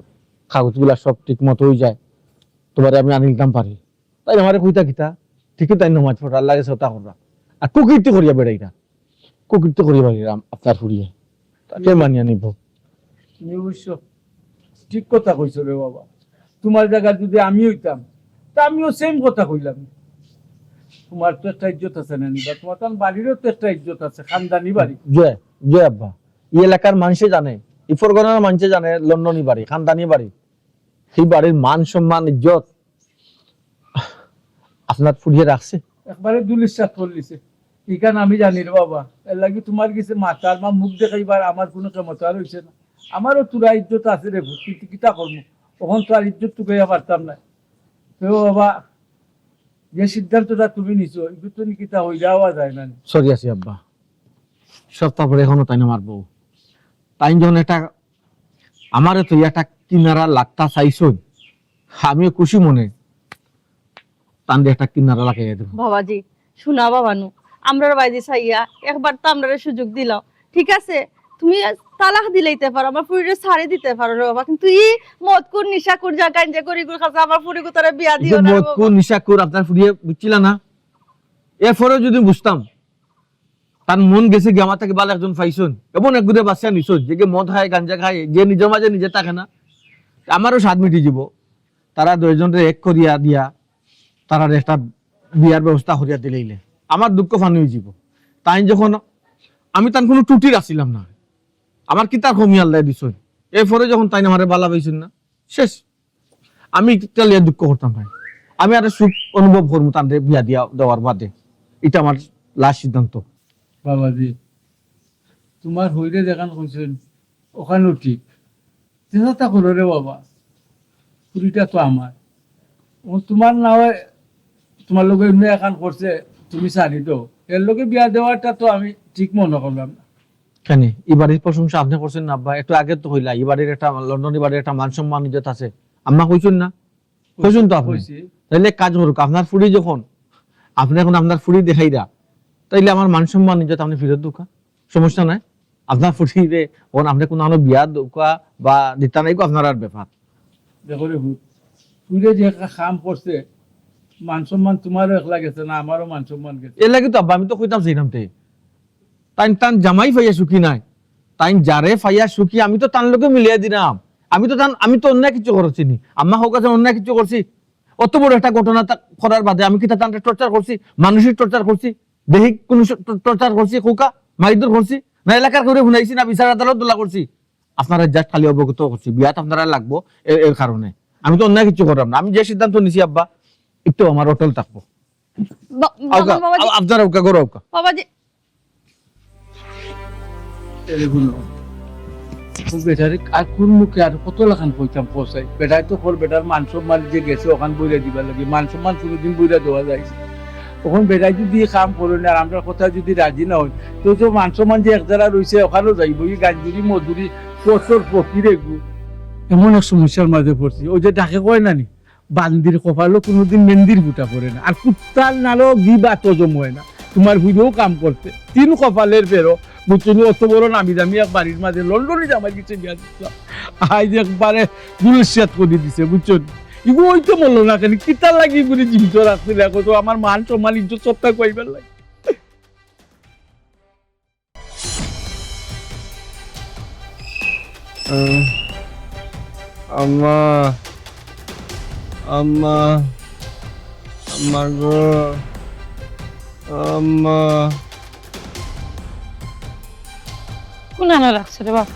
কাগজগুলা সব ঠিক মতো অইযায়, তুমারে আমি আনিলতাম পারি।" তাইন আমারে কইতা কিতা, ঠিকই তাইন নমাজ পড়রা, আল্লার গেছে ওতা কররা, আর কুকীর্তি করিয়া বেড়াইরা, কুকীর্তি করিয়া বেড়াইরা আপনার ফুড়িয়ে, তাকে মানিয়া নিব। তুমি অবশ্য ঠিক কথা কইছো রে বাবা। তুমার জাগায় যুদি আমি অইতাম, তে আমিও সেম কথা কইলাম। তুমার তো একটা ইজ্জত আছে না নি বা, তুমার তান বাড়িরও তো একটা ইজ্জত আছে, খানদানি বাড়ি। জি, জি আব্বা, ই এলাকার মানষে জানে, ই পরগনার মানষে জানে লন্ডনি বাড়ি, খানদানি বাড়ি। হি বাড়ির মান সম্মান ইজ্জত আপনার ফুড়িয়ে রাখছে। একবারে ধুলিস্যাৎ করিলিছে। ইখান আমি জানি রে বাবা, এরলাগি তুমার গেছে মাতার বা মুখ দেখাইবার আমার কুনু ক্ষমতা রইছে না। আমারও থুড়া ইজ্জত আছে রে পুত, কিন্তু কিতা করমু, অখন তো আর ইজ্জত তুকাইয়া পারতাম না। তো বাবা, যে সিদ্ধান্তটা তুমি নিছো, ইগু তো নি কিতা অইয়া যাওয়া যায় না নি। সরি আছি আব্বা, সব তারপরে অখনো তাইন আমার বউ। তাইন যখন একটা আমারে তো একটা কিনারা লাগতা চাইছইন, আমিও খুশি মনে তানরে একটা কিনারা লাগাইয়া দেব। বাবাজি, শুনা বাবা নু, আমরার বায়দি চাইয়া একবার তো আমরারে সুযোগ দিলাও, ঠিক আছে? তুমি তালাক দিলাইতে পারো, আমার ফুড়িরে ছাড়ি দিতে পারো রে বাবা, কিন্তু ই মদখুর, নিশাখুর, যা গাঞ্জাখুর, ইগুর কাছে আমার ফুড়ি গুতারে বিয়া দিও না রে বাবা। মদখুর, নিশাখুর আপনার ফুড়িয়ে বুঝছিলা না? এরপরেও যুদি বুঝতাম, তান মন গেছে গি, আমার থাকি ভালা একজন পাইছইন, এমন এক গুদে বাচ্চা নিছইন, যে গি মদ খায়, গাঞ্জা খায়, যে নিজর মাঝে নিজে থাকে না, আমারও স্বাদ মিটি যিবো। তারা দুইজনরে এক করিয়া দিয়া, তারার একটা বিয়ার ব্যবস্থা করিয়া দিলাইলে আমার দুঃখ ফানি অইযিবো। তাইন যখন, আমি তান কুনু ত্রুটি রাখছিলাম না, আমার কিতার কমি আল্লায় দিছইন, এরপরে যখন তাইন আমারে ভালা পাইছইন না, শেষ। আমি ইটা লইয়া দুঃখ করতাম নায়, আমি আরো সুখ অনুভব করমু তানরে বিয়া দিয়া দেওয়ার বাদে। ইটা আমার লাস্ট সিদ্ধান্ত। বাবাজি, তুমার হইরে যেখান কইছইন, অখানও ঠিক। যেতা করো রে বাবা, ফুড়িটা তো আমার। ও তুমার না অয়, তুমার লগে অন্য এখান করছে, তুমি ছাড়ি দেও। এর লগে বিয়া দেওয়াটা তো আমি ঠিক মনে করলাম না। কেনে? ই বাড়ির প্রশংসা আপনে করছইন না আব্বা? একটু আগে তো কইলা, ই বাড়ির একটা, লন্ডনি বাড়ির একটা মান সম্মান ইজ্জত আছে। আম্মা কইছইন না? কইছইন তো আপনে। কইছি। তাইলে এক কাজ করউক্কা, আপনার ফুড়ি যখন, আপনে অখন আপনার ফুড়ি দেখাইরা, তাইলে আমার মান সম্মান ইজ্জত আপনে ফিরত দেউক্কা, সমস্যা নাই। আপনার ফুড়িরে অখন আপনে কুনু আনো বিয়া দেউক্কা বা দিতা নাইক্কা, আপনারার ব্যাপার। দেখো রে পুত, ফুড়িয়ে যে একটা কাম করছে, মান সম্মান তুমারও একলা গেছে না, আমারও মান সম্মান গেছে। এর লাগি তো আব্বা, আমি তো কইতাম চাইরাম তে। তাইন তান জামাই পাইয়া সুখী নায়, তাইন যারে পাইয়া সুখী, আমি তো তান লগে মিলিয়া দিরাম। আমি তো তান, আমি তো অন্যায় কিচ্ছু করছি নি। আম্মা কউক্কা যে অন্যায় কিচ্ছু করছি, অত বড় একটা ঘটনা তা করার বাদে আমি কিতা তানরে টর্চার করছি, মানসিক টর্চার করছি, দৈহিক কুনু স-, ট-, টর্চার করছি, কউক্কা মাইরধর করছি, না এলাকার কেউরে হুনাইছি, না বিচার আদালত দলা করছি? আপনারারে just খালি অবগত করছি, বিয়াত আপনারার লাগবো এর, এর কারণে। আমি তো অন্যায় কিচ্ছু করলাম না। আমি যে সিদ্ধান্ত নিছি আব্বা, ইটাউ আমার অটল থাকবো। বা-, আউক্কা, বাবা, বাবাজি। আ-, আপনারা আউক্কা, ঘরো আউক্কা। বাবাজি। এরে হুনো, ও বেটারে আর কুন মুখে আর কত লাখান কইতাম কও চাই? বেটায় তো কর বেটার মান সম্মান যে গেছে অখান বইরা দিবার লাগি, মান সম্মান কুনুদিন বইরা দেওয়া যায় না। অখন বেটায় যুদি ই কাম করে না আর আমরার কথায় যুদি রাজি না অয়, তে তো মান সম্মান যে এক জাগা রইছে অখানও যাইবো, ই গাঞ্জুরি, মদুরি, কচর ফকির এগু। এমন এক সমস্যার মাঝে পড়ছি, ওই যে ডাকে কয় না নি, বান্দির কপালো কুনুদিন মেন্দির ফুটা পড়ে না, আর কুত্তার নালো গিবত হজম অয় না। তুমার ফুড়িয়েও কাম করছে, তিন কপালের বেরো, বুঝছো নি? অত বড় নামি দামি এক বাড়ির মাঝে লন্ডনি জামাইর গেছে বিয়া দিছলাম, আইজ একবারে ধুলিস্যাৎ করি দিছে, বুঝছো নি? ইগু অইতে মরলো না কেনে, কিতার লাগি ইগুরে জীবিত রাখছিল? এখন তো আমার মান সম্মান ইজ্জত সবতা কইবার লাগে। আহ, আম্মা, আম্মা, আম্মা গো, আম্মা। কুনানো রাখছে রে বাবা?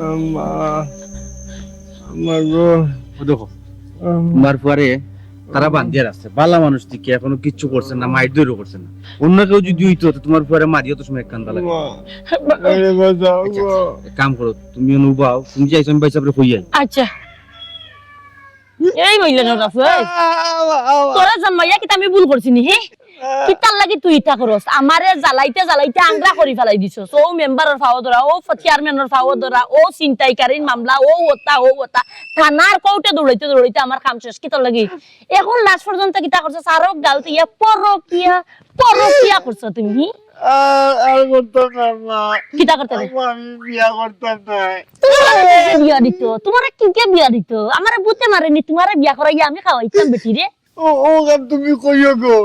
আম্মা, আম্মা গো। ও দেখো, আম্মা। আমার ফুয়ারে তারা বান্ধিয়া রাখছে, বালা মানুষ দেখি এখনো কিচ্ছু করছে না, মাইর দৌড়ও করছে না। অন্য কেউ যদি হইতো তো তুমার ফুয়ারে মারিয়া তো সময় কান্দা লাগে। মা, আরে বাঁচাও আচ্ছা, গো। আচ্ছা, এক কাম করো, তুমি অনু বাও, তুমি যাইছো আমি ভাইসাবরে কইয়াই। আচ্ছা। এই মহিলা নরাফু, এই। আ, আ, আ, আ। তোরা জন্মাইয়া কিতা আমি ভুল করছি নি, হে? কিতার লাগি তুই ইতা করস? আমারে জ্বালাইতে জ্বালাইতে আংরা করি ফালাই দিছস। ও মেম্বারর ফাও ধরা, ও চেয়ারম্যানর ফাও ধরা, ও ছিনতাইকারীর মামলা, ও ওতা, ও ওতা। থানার কোর্টে দৌড়াইতে দৌড়াইতে আমার কাম শেষ। কিতার লাগি? এখন লাস্ট পর্যন্ত কিতা করছস? আরো গাউত ইয়া পরকিয়া, পরকিয়া করছো তুমি। আর, আর করতাম না, মা। কিতা করতে রে? আম্মা, আমি বিয়া করতাম না। তুমারে কিতা বিয়া দিত? তুমারে কিতা বিয়া দিত? আমারে ভূতে মারেনি, তুমারে বিয়া করাইয়া আমি খাওয়াইতাম বেটি রে। ও, ও গান তুমি কইও গো,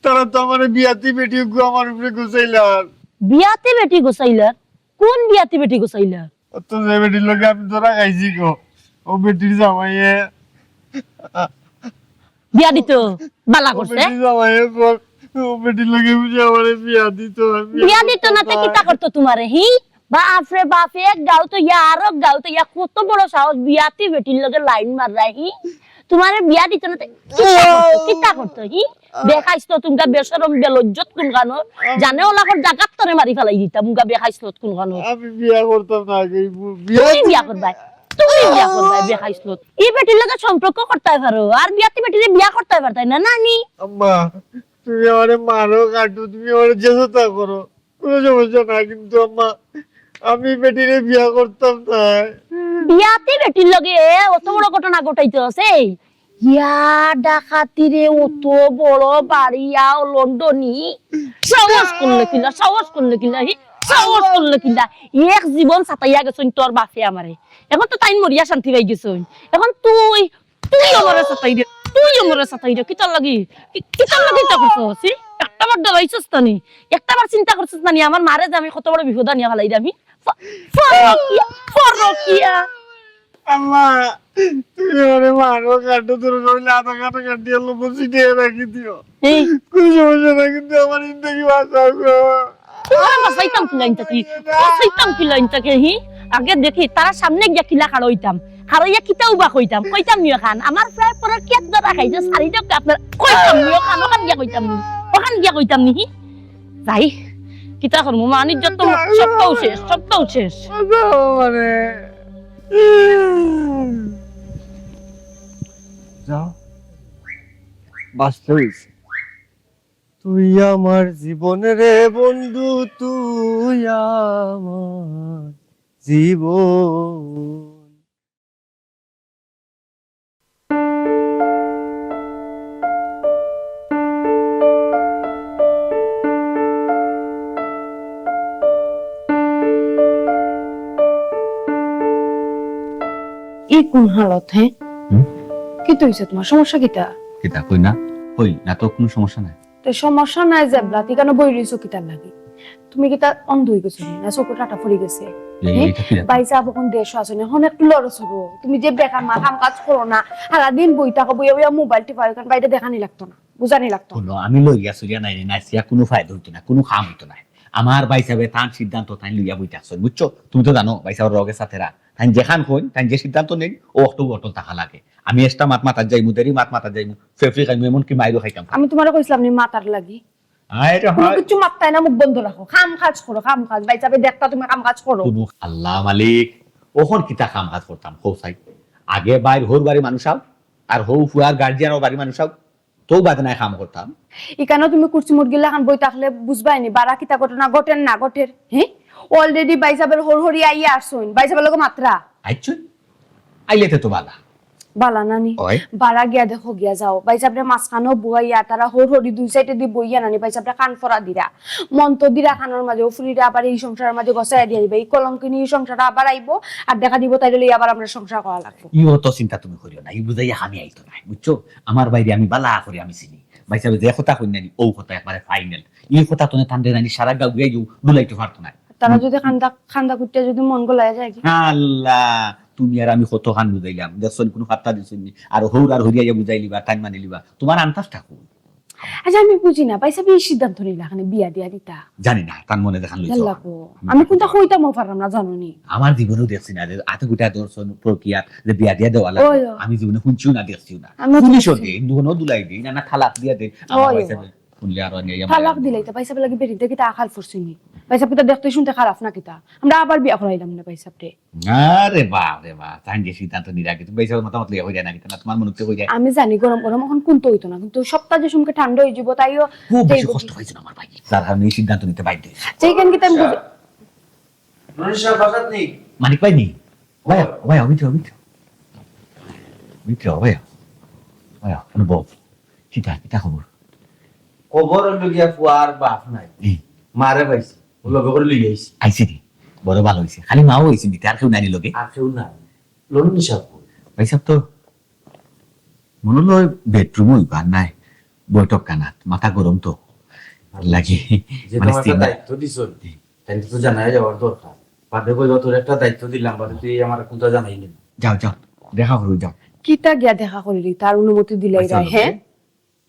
তারা তো আমারে বিয়াতি বেটি গো আমার উপরে গুছাইলার। বিয়াতি বেটি গুছাইলার? কোন বিয়াতি বেটি গুছাইলার? ও তো যে বেটির লগে আমি ধরা খাইছি গো, ও বেটির জামাইয়ে। বিয়া দিত, বালা ও করছে। বেটির জামাইয়ে কর, ও বেটির লগে বুঝে আমারে বিয়া দিত, আমি বিয়া দিত না তে কিতা করতো তুমারে, হি? বাপ রে বাপ, এক গাউত ইয়া আর এক গাউত ইয়া, কত বড় সাহস, বিয়াতি বেটির লগে লাইন মাররা, হি? তুমারে বিয়া দিত না তে কিতা করতো, কিতা করতো, হি? বেখাইছলত তুমরা বেশরম বেলজ্জত কুনখানো, জানে ওলা কর জাগাত তরে মারি ফালাই দিতাম, মুগা বেখাইছলত কুনখানো। আমি বিয়া করতাম না আগে, এই বু-, বিয়া তুমি বিয়া করবায়, তুমি বিয়া করবায়, বেখাইছলত। ই বেটির লগে সম্পর্ক করতায় পারো, আর বিয়াতি বেটিরে বিয়া করতায় পারতায় না, নানি? আম্মা, তুমি আমারে মারো, কাটো, তুমি আমারে যে যতা করো, কোনো সমস্যা না, কিন্তু আম্মা, আমি বেটিরে বিয়া করতাম না। বিয়াতি বেটির লগে অত বড় ঘটনা ঘটাইতে আছে? ইয়া ডাকাতি রে, অত বড় বাড়ি, আও লন্ডনি। সাহস করলে কিলা, সাহস করলে কিলা, হি? সাহস করলে কিলা? এক জীবন সাতাইয়া গেছইন তোর বাপে আমারে। এখন তো তাইন মরিয়া শান্তি পাই গেছইন। এখন তুই, তুই আমারে সাতাই দে, তুই আমারে সাতাই দে। কিতার লাগি? কি-, কিতার লাগি ইতা করছস, হি? একটা বার ডরাইছস না নি? একটা বার চিন্তা করছস না নি? আমার মারে যে আমি কত বড় বিপদ আনিয়া ফালাই দে আমি। ফ-, ফরকিয়া, ফরকিয়া। আম্মা, তুমি আমারে মারো, কাটো, দরকার অইলে আধা কাটা কাটিয়া লবণ ছিটিয়ে রাখি দিও। এই। কোনো সমস্যা না, কিন্তু আমার ইন্দাকি বাঁচাও গো। তুমারে বাঁচাইতাম কিলা ইন্দাকি? বাঁচাইতাম কিলা ইন্দাকি, হি? আগে দেখি, তারার সামনে গিয়া কিলা খাড়া অইতাম। খাড়া অইয়া কিতা উবা কইতাম? কইতাম নি অখান? আমার প্রায় পরে কেত ধরা খাইছে, সারি দেখ আপনার। কইতাম নি অখান, অখান গিয়া কইতাম নি? অখান গিয়া কইতাম নি, হি? যাই, কিতা করমু? মান ইজ্জত তো সবটাউ শেষ, সবটাউ শেষ। বাঁচাও আমারে। যাও, বাঁচতে হইছে। তুই আমার জীবন রে বন্ধু, তুই আমার জীবন। ই কোন হালত, হে? হুম? কিতা অইছে তুমার? সমস্যা কিতা? কিতা কই না? কই না তো, কোনো সমস্যা নাই। তে সমস্যা নাই যেবলা, তে ইখানো বই রইছো কিতার লাগি? তুমি কিতা অন্ধ অই গেছো নি? না চকুর টাটা পড়ি গেছে? এই, হে? এটা কি ব্যাপার? ভাইসাব অখন দেশো আছইন, অখন একটু লড়ো চড়ো। তুমি যে বেকার মা, কাম কাজ করো না, সারাদিন বই থাকো, বইয়া বইয়া মোবাইল টিপাও, ইখান বাইরে দেখানি লাগতো না, বুঝানি লাগতো না। হুনো, আমি লড়িয়া চড়িয়া নাইলে নাচিয়া কোনো ফায়দা অইতো না, কোনো কাম অইতো না। আমার ভাইসাবে তান সিদ্ধান্ত তাইন লইয়া বই থাকছইন, বুঝছো? তুমি তো জানো ভাইসাবর রগে সাথেরা, তাইন যেখান কইন, তাইন যে সিদ্ধান্ত নেইন, অউ অটল অটল থাকা লাগে। আমি এক্সট্রা মাত মাতাত যাইমু, দেরি মাত মাতাত যাইমু, ফেফড়ি খাইমু, এমনকি মাইরও খাইতাম। আমি তুমারে কইছিলাম নি মাতার লাগি? আয় রে কোনো হায়। কিচ্ছু মাততায় না, মুখ বন্ধ রাখো। কাম কাজ করো, কাম কাজ। ভাইসাবে দেখতা তুমি কাম কাজ করো। কোনো আল্লাহ মালিক, অখন কিতা কাম কাজ করতাম, কও চাই। আগে বাইর হউর বাড়ি মানুষ আও, আর হউ ফুয়ার গার্জিয়ান ও বাড়ি মানুষ আও, তেউ বাদে নায় কাম করতাম। ইখানো তুমি কুরসি মুরগির লাখান বই থাকলে বুঝবায় নি, বারা কিতা ঘটনা ঘটের না ঘটের, হে? Already ভাইসাবর হউর হউরি আইয়া আছইন, ভাইসাবর লগে মাতরা। আইছইন? আইলে তে তো বালা। বালা নানি? অয়। বারা গিয়া দেখো গিয়া যাও। ভাইসাবরে মাঝখানো বওয়াইয়া, তারা হউর হউরি দুই সাইডেদি বইয়া নানি, ভাইসাবরে কান ফড়া দিরা। মন্ত্র দিরা কানর মাঝে, ও ফুরিরে আবার ই সংসারর মাঝে গছাইয়া দিয়া দিবা। ই কলঙ্কিনী ই সংসারো আবার আইবো, আর দেখা দিবো তাইরে লইয়া আবার আমরার সংসার করা লাগবো। ই অত চিন্তা তুমি করিও না, ই বুঝাইয়া কামে আইতো নায়, বুঝছো? আমার বাইরে আমি বালা করি আমি চিনি। ভাইসাবে যে কথা কইন নানি, অউ কথা একবারে ফাইনাল। ই কথা তনে তানরে নানি সারা গাউ গিয়া দুলাইতে পারতো নায়। তারা যদি কান্দা, কান্দা কুটতে যদি মন গলাইয়া যায় কি? আল্লাহ, তুমি আর আমি কতখান বুঝাইলাম, দেখছইন কোনো পাত্তা দিছইন নি। আর হউর আর হউরি আইয়া বুঝাইলিবা, তাইন মানিলিবা, তুমার আন্দাজ থাকো। আচ্ছা, আমি বুঝি না, ভাইসাবে এই সিদ্ধান্ত নিলা কেনে বিয়া দিয়া দিতা? জানি না, তান মনে যেখান লইছে। আল্লাহ গো, আমি আমি কোনটা কইতামও পারলাম না, জানো নি? আমার জীবনেও দেখছি না যে এত গুটা ধর্ষণ প্রক্রিয়া যে বিয়া দিয়া দেওয়া লাগে। ওই, ওই। আমি জীবনে শুনছিও না, দেখছিও না। আমি তো শুনিস দেখছি। দে, দুনো দুলাই দে, না, না, তালাক দিয়া দে। আমার ওই, ওই। ভাইসাবে শুনলে আরো নিয়ে আমার তালাক দিলে তো ভাইসাবে লাগি বেরিতে কিতা আকাল ফুরছি নি? ভাইসাব কিতা দেখতে শুনতে খারাপ না কিতা? আমরা আবার বিয়া করাইলাম না ভাইসাবরে। আরে বাপ রে বাপ, তাই যে সিদ্ধান্ত নিরা কি তুমি ভাইসাবর মতামত লইয়া হই যায় না কিতা? না, তোমার মনে হচ্ছে হই যায়। আমি জানি গরম গরম এখন কোনটা হইতো না, কিন্তু সপ্তাহ যে সময় ঠান্ডা হয়ে যাবো, তাইও খুব বেশি যাইবো। কষ্ট হয়েছে না আমার ভাই, যার কারণে এই সিদ্ধান্ত নিতে বাধ্য হয়েছে। যেখান কিতা আমি বুঝি। নুরুল সাহেব বাসাত নেই? মানিক ভাই নেই? ভাই, ভাই, অমিত, অমিত। অমিত, ভাই। ভাই, অনুভব। কিতা, কিতা খবর? খবর হইল গিয়া ফুয়ার বাপ নাই। জি। মারে পাইছি। ও লগে করে লইয়া আইছি। আইছে নি? বড় ভালো হইছে। খালি মাও হইছে নি, আর কেউ নাই নি লগে? আর কেউ নাই। লন্ডন সাহেব কই? ভাই সাহেব তো মনে হয় বেডরুমে হইবা, নাই বৈঠক খানাত। মাথা গরম তো। লাগে। যে মানে তোমার একটা স্টিমার। দায়িত্ব দিছো। জি। তাইলে তো জানাই যাওয়ার দরকার। বাদে কইবা, "তোর একটা দায়িত্ব দিলাম, বাদে তুই আমার কোনটা জানাইলি না।" যাও, যাও, দেখা করো, যাও। কিতা গিয়া দেখা করলি? তার অনুমতি দিলাই আচ্ছা, রায়, হ্যাঁ?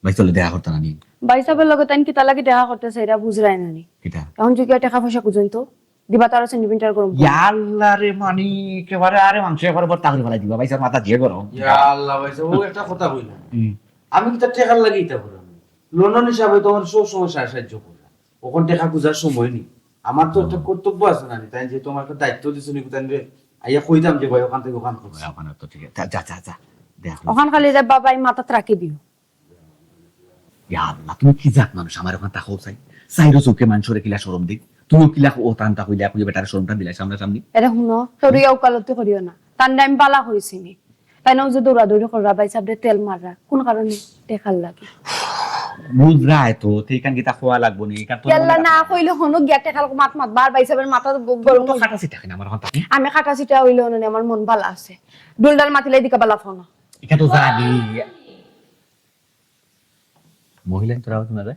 ভাই চলে দেখা করতে না নি? ভাই সাহেবের লগে তাইন কিতা লাগি দেখা করতে চাইরা বুঝরায় না নি? কিতা? এখন যদি টেকা পয়সা খুঁজেন তো, দিবা তারা সেন্টিমিটার গরম করে। ইয়া আল্লাহ রে, মানি একেবারে আরে মাংস একবারে ভর্তা করে ফেলাই দিবা, ভাই সাহেব মাথা দিয়ে গরম। ইয়া আল্লাহ, ভাই সাহেব, ও একটা কথা কই না। হুম। আমি কিতা টেকার লাগি ইতা করলাম? লন্ডন হিসাবে তো আমার সব সময় সাহায্য করে। ওখান টেকা খোঁজার সময় নেই। আমার তো একটা হুম। কর্তব্য আছে না, তাই যে তোমার একটা দায়িত্ব দিছো নি, তাই রে, আইয়া কইতাম যে ভাই ওখান থেকে ওখান করছি। ওখানে তো ঠিক আছে। যা, যা, যা, যা। দেখ। ওখান খালি রে বাবা, এই মাথাত রাখি দিও। ইয়া আল্লাহ, তুমি কি জাত মানুষ? আমার ওখান থাকো চাই। চাইরো চোখে মানুষরে কিলা শরম দেই। তুমিও কিলা ও তানটা কইলে, এখন বেটার শরমটা দিলাই সামনাসামনি। এরে হুনো, তোর ইয়া উকালতি করিও না। তানরে আমি বালা কইছি নি। তাই না, ওই যে দৌড়াদৌড়ি কররা, ভাই সাহেবরে তেল মাররা। কোন কারণে? টেকার লাগি। বুঝরায় তো, তে ইখান কিতা খোয়া লাগবো নি, ইখান তো ইয়াল্লা মনে না রাখা। কইলে হনো গিয়া টেকার মাত মাত, বার ভাই সাহেবের মাথা ব-, গরম তো হইছে। কাটা সিটা কেন আমার কথা? আমি কাটা সিটা হইলে হনো নি, আমার মন ভালা আছে। ডুলডাল মাতিলে দিকা বালা ফোন। ইখান তো জানি। মহিলা তোরা হতো না রে?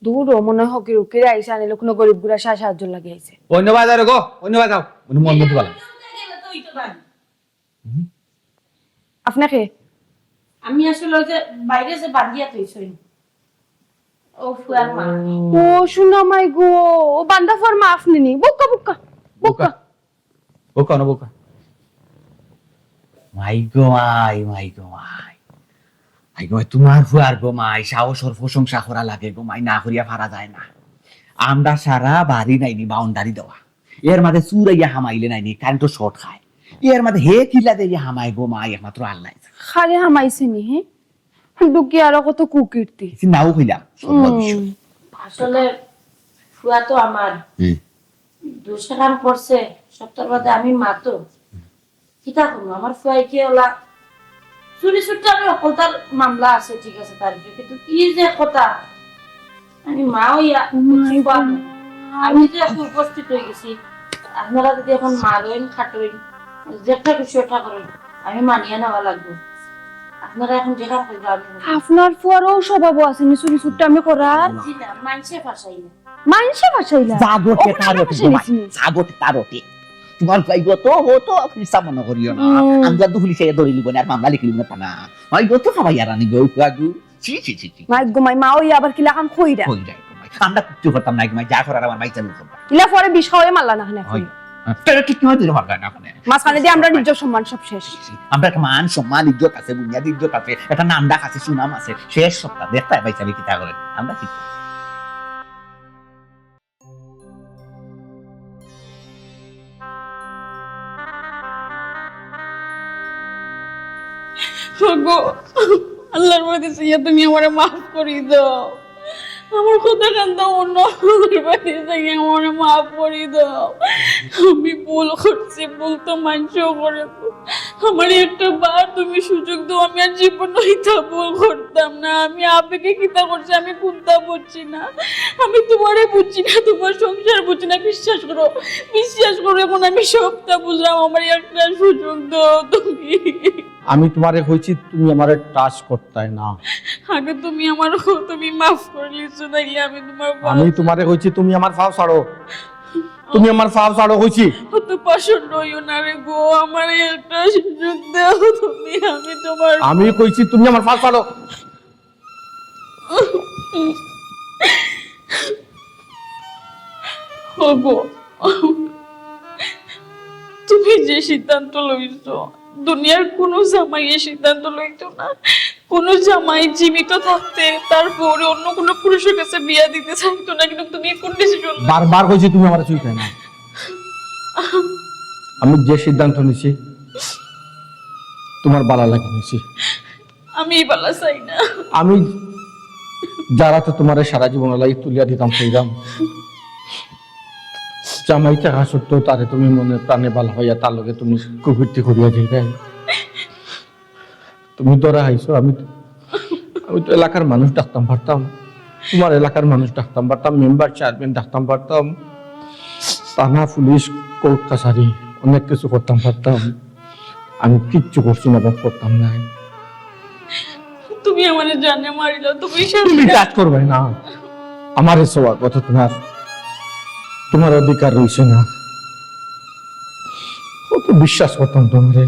দূর ও মনে হয় হকির উকির আইসা আনিলে কোনো গরিব গুড়া সা-, সাহায্য লাগে আইছে। অন্য বাজারে গো, অন্য বাজাও। উনি মন মতো বলেন। হুম? আপনি কে? আমি আসলে ওই যে বাইরে যে বান্ধিয়া থইছইন। ও ফুয়ার মা। ও, সোনা মাই গো, ও বান্দা ফুয়ার মা আপনি নি? বুক্কা, বুক্কা, বুক্কা। বুক্কা। বুক্কা, না বুক্কা। মাই গো মাই, মাই গো মাই। মাই গো মাই, তোমার ফুয়ার গো মাই, সাহসর প্রশংসা করা লাগে গো মাই, না করিয়া পারা যায় না। আমরা সারা বাড়ি নাইনি বাউন্ডারি দেওয়া। এর মাঝে চুর আইয়া হামাইলে নাইনি, কারেন্টও শর্ট খায়। এর মাঝে হে কিলা দিয়া হামায় গো মাই, একমাত্র আল্লাহ জানে। খালি হামাইছে নি, হে? দুঃখী আরো কত কুকীর্তি। কিছু নাও কইলাম, সত্য হুম। বিষয়। আসলে ফুয়া তো আমার। হুম। দুষে কাম করছে, সপ্তাহ বাদে আমি মা তো। কিতা করবো, আমার ফুয়াই কি ওলা চুরি চুট্টা আমি হকলতার মামলা আছে, ঠিক আছে, তার উপরে, কিন্তু কি যে কথা, আমি মা হইয়া মাই ফুয়া গো না। মা। আমি যে এখন উপস্থিত হয়ে গেছি, আপনারা যদি এখন মারইন, খাটইন, যেটা কিছু ওটা করইন, আমি মানিয়া নেওয়া লাগবো। আপনারা এখন যেটা করবেন, আমি আপনার ফুয়ারও স্বভাবও আছে নি চুরি চুট্টা আমি করার? জি না, মানষে ফাঁসাই না। মানষে ফাঁসাইলা? জাগতে অখন তার আমরা ওঠে, ফাঁসাই তোমার। দিছি। জাগতে তার ওঠে। তোমার ভাই গো তো, ও তো ফিরসা মনে করিও না। হুম। আমি তো পুলিশে ধরে নিব না, আর মামলা লিখে নিব না, তা না। ভাই গো তো খাওয়াই আর আনি গো, ফুয়া গো। ছি, ছি, ছি, ছি। মাই গো মাই, মা ওই আবার কিলাখান কইরা? কই যায় গো মাই? আমরা কিচ্ছু করতাম না গো মাই, যা করার আমার মাই চালু করতাম। ইলা পরে বিষ খাওয়াই মারলা না কেনে ওই। এখন? হ্যাঁ, তাহলে ঠিক নয় দিলে মারলা না কেনে? মাঝখানে দিয়ে আমরা নিজের সম্মান সব শেষ। আমরা একটা মান, সম্মান, ইজ্জত আছে, বুনিয়াদি ইজ্জত আছে, একটা নাম ডাক আছে, সুনাম আছে। শেষ সপ্তাহ দেখতায় ভাই সাহেব কিতা করে। আমরা কি ওগো, আল্লাহর বাড়িতে চাইয়া তুমি আমারে মাফ করি দাও। আমার কথা কান্দা অন্য আল্লাহর বাড়িতে চাইয়া আমারে মাফ করি দাও। আমি ভুল করছি, ভুল তো মানষেও করে। আমার একটা বার তুমি সুযোগ দাও, আমি আর জীবন হইতা ভুল করতাম না। আমি আবেগে কিতা করছি, আমি কোনটা বুঝছি না। আমি তোমারে বুঝছি না, তোমার সংসার বুঝছি না। বিশ্বাস করো, বিশ্বাস করো, এখন আমি সবটা বুঝলাম। আমার একটা সুযোগ দাও তুমি। আমি তোমারে কইছি তুমি আমারে টাচ করতায় না। আগে তুমি আমার, তুমি মাফ করে দিছো, তাইলে আমি তোমার পাও আমি তোমারে কইছি তুমি আমার পাও ছাড়ো। তুমি আমার পাও ছাড়ো কইছি। অত পাষণ্ড হইও না রে গো, আমারে একটা সুযোগ দাও তুমি, আমি তোমার আমি কইছি তুমি আমার পাও ছাড়ো। ওগো, তুমি যে সিদ্ধান্ত লইছো, দুনিয়ার কোনো জামাই এই সিদ্ধান্ত লইতো না। কোনো জামাই জীবিত থাকতে তার বউরে অন্য কোনো পুরুষের কাছে বিয়া দিতে চাইতো না, কিন্তু তুমি কোন ডিসিশন? বারবার কইছি তুমি আমারে ছুঁইতায় না। আমি যে সিদ্ধান্ত নিছি, তোমার বালা লাগি নিছি। আমি এই বালা চাই না। আমি যারা তো তোমারে সারা জীবন লাগি তুলিয়া দিতাম, কইরাম, জামাই থাকা সত্ত্বেও তারে তুমি মনে প্রাণে বালা পাইয়া তার লগে তুমি কুকীর্তি করিয়া যাইরায়। তুমি ধরা খাইছো, আমি, আমি তো এলাকার মানুষ ডাকতাম পারতাম, তোমার এলাকার মানুষ ডাকতাম পারতাম, মেম্বার চেয়ারম্যান ডাকতাম পারতাম, থানা পুলিশ কোর্ট কাছারি অনেক কিছু করতাম পারতাম। আমি কিচ্ছু করছি না বা করতাম না। তুমি আমারে জানে মারিলাও, তুমি তুমি টাচ করবায় না। আমারে ছোঁয়ার কথা তোমার, তোমার অধিকার রইছে না। কত বিশ্বাস করতাম তোমারে,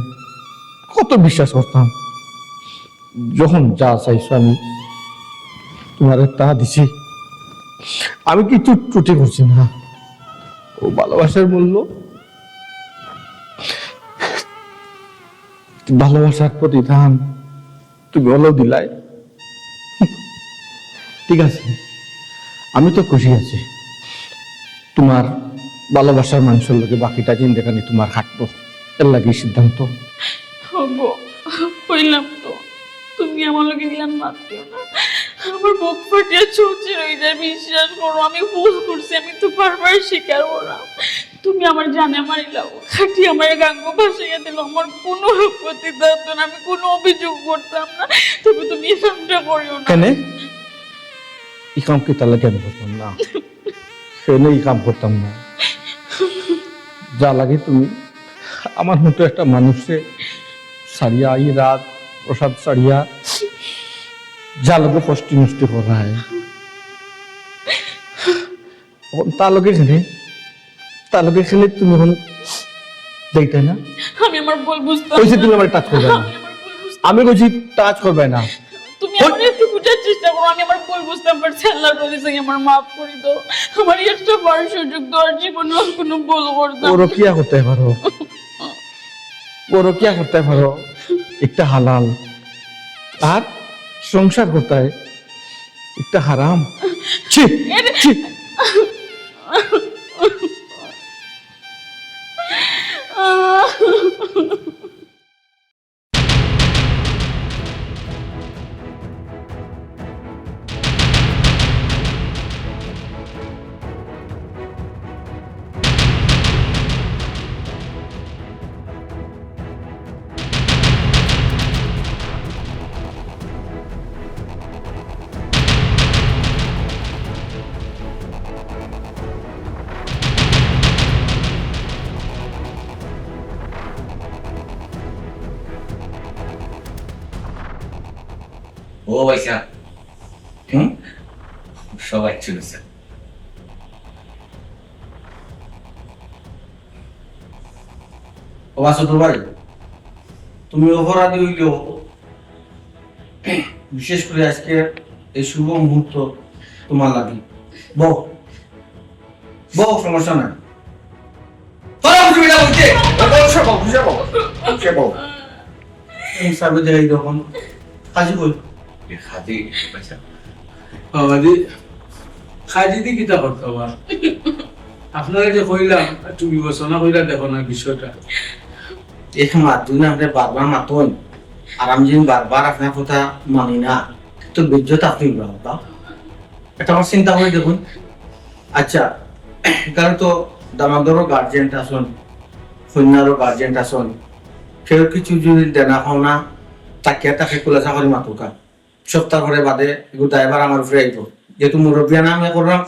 কত বিশ্বাস করতাম। যখন যা চাইছো আমি তোমারে তা দিছি। আমি কিচ্ছু ত্রুটি করছি না। ও ভালোবাসার মূল্য, ভালোবাসার প্রতিদান তুমি অলাউ দিলায়। ঠিক আছে, আমি তো খুশি আছি। তোমার ভালোবাসার মানুষর লগে বাকিটা জিন্দেগানি তোমার কাটবো, এর লাগি সিদ্ধান্ত। ওগো, কইলাম তো, তুমি আমার লগে ইলান মাত দিও না। আমার বুক ফাটিয়া চৌচির অই যায়, বিশ্বাস করো, আমি ভুল করছি, আমি তো বারবার স্বীকার করলাম। তুমি আমারে জানে মারিলাও, খাটি আমারে গাঙ্গো ভাসাইয়া দিলাও, আমার কোনো আপত্তি থাকতো না, আমি কোনো অভিযোগ করতাম না, তবে তুমি এই কামটা করিও না। কেনে? এই কাম কিতার লাগি আমি করতাম না? কেনে এই কাম করতাম না? যা লাগে তুমি আমার মতো একটা মানুষরে ছাড়িয়া, এই রাত প্রসাদ ছাড়িয়া, যা লগে ফষ্টি নষ্টি করায়। অখন তার লগে কেনে, তার লগে কেনে তুমি অখন যাইতায় না? আমি আমার ভুল বুঝতাম কইছি না। তুমি আমারে টাচ করবায় না। আমি আমার ভুল বুঝতাম আমি কইছি টাচ করবায় না। তুমি আমারে একটু বুঝার চেষ্টা করো, আমি আমার ভুল বুঝতাম পারছি, আল্লাহর কাছে আমার মাফ করি দাও। আমার একটা বার সুযোগ দাও, আর জীবনে আর কোনো ভুল করতাম ও না। রকিয়া করতায় পারো, ও রকিয়া করতায় পারো, একটা হালাল, আর সংসার করতায় একটা হারাম। ছি, ছি। ও ভাইসাব, হুম? সবাই চলেছে। ও আছো তো ভাই, তুমি অপরাধী হইলেও, বিশেষ করে আজকে এই শুভ মুহূর্ত তোমার লাগি। বউ, বউ, সমস্যা নাই। তোরা বুঝবি না বলছে। বউ, সে বউ, সে বউ, সে বউ। এই সাবে দেখাই তখন। কাজী কই? এ, কাজী, আচ্ছা। বাবাজি, কাজী দি কিতা করতে আবার? আপনারে যে কইলাম, একটু বিবেচনা কইরা দেখো না বিষয়টা। এক মাত দুই না, আপনি বারবার মাতইন। আর আমি যদি বারবার আপনার কথা মানি না, তো বেইজ্জত আপনি হইবা, বাবা। এটা আমার চিন্তা করে দেখুন। আচ্ছা, এখানে তো দামান্দরও গার্জিয়ান আছেন, কন্যারও গার্জিয়ান আছেন। কেউ কিছু যদি দেনা পাওনা তাকিয়া তাকে খুলাসা করে মাতুকা। সপ্তাহ পরে বাদে এগু দায়ভার আমার উপরে আইব। যেহেতু মুরব্বিয়ানা আমি করলাম,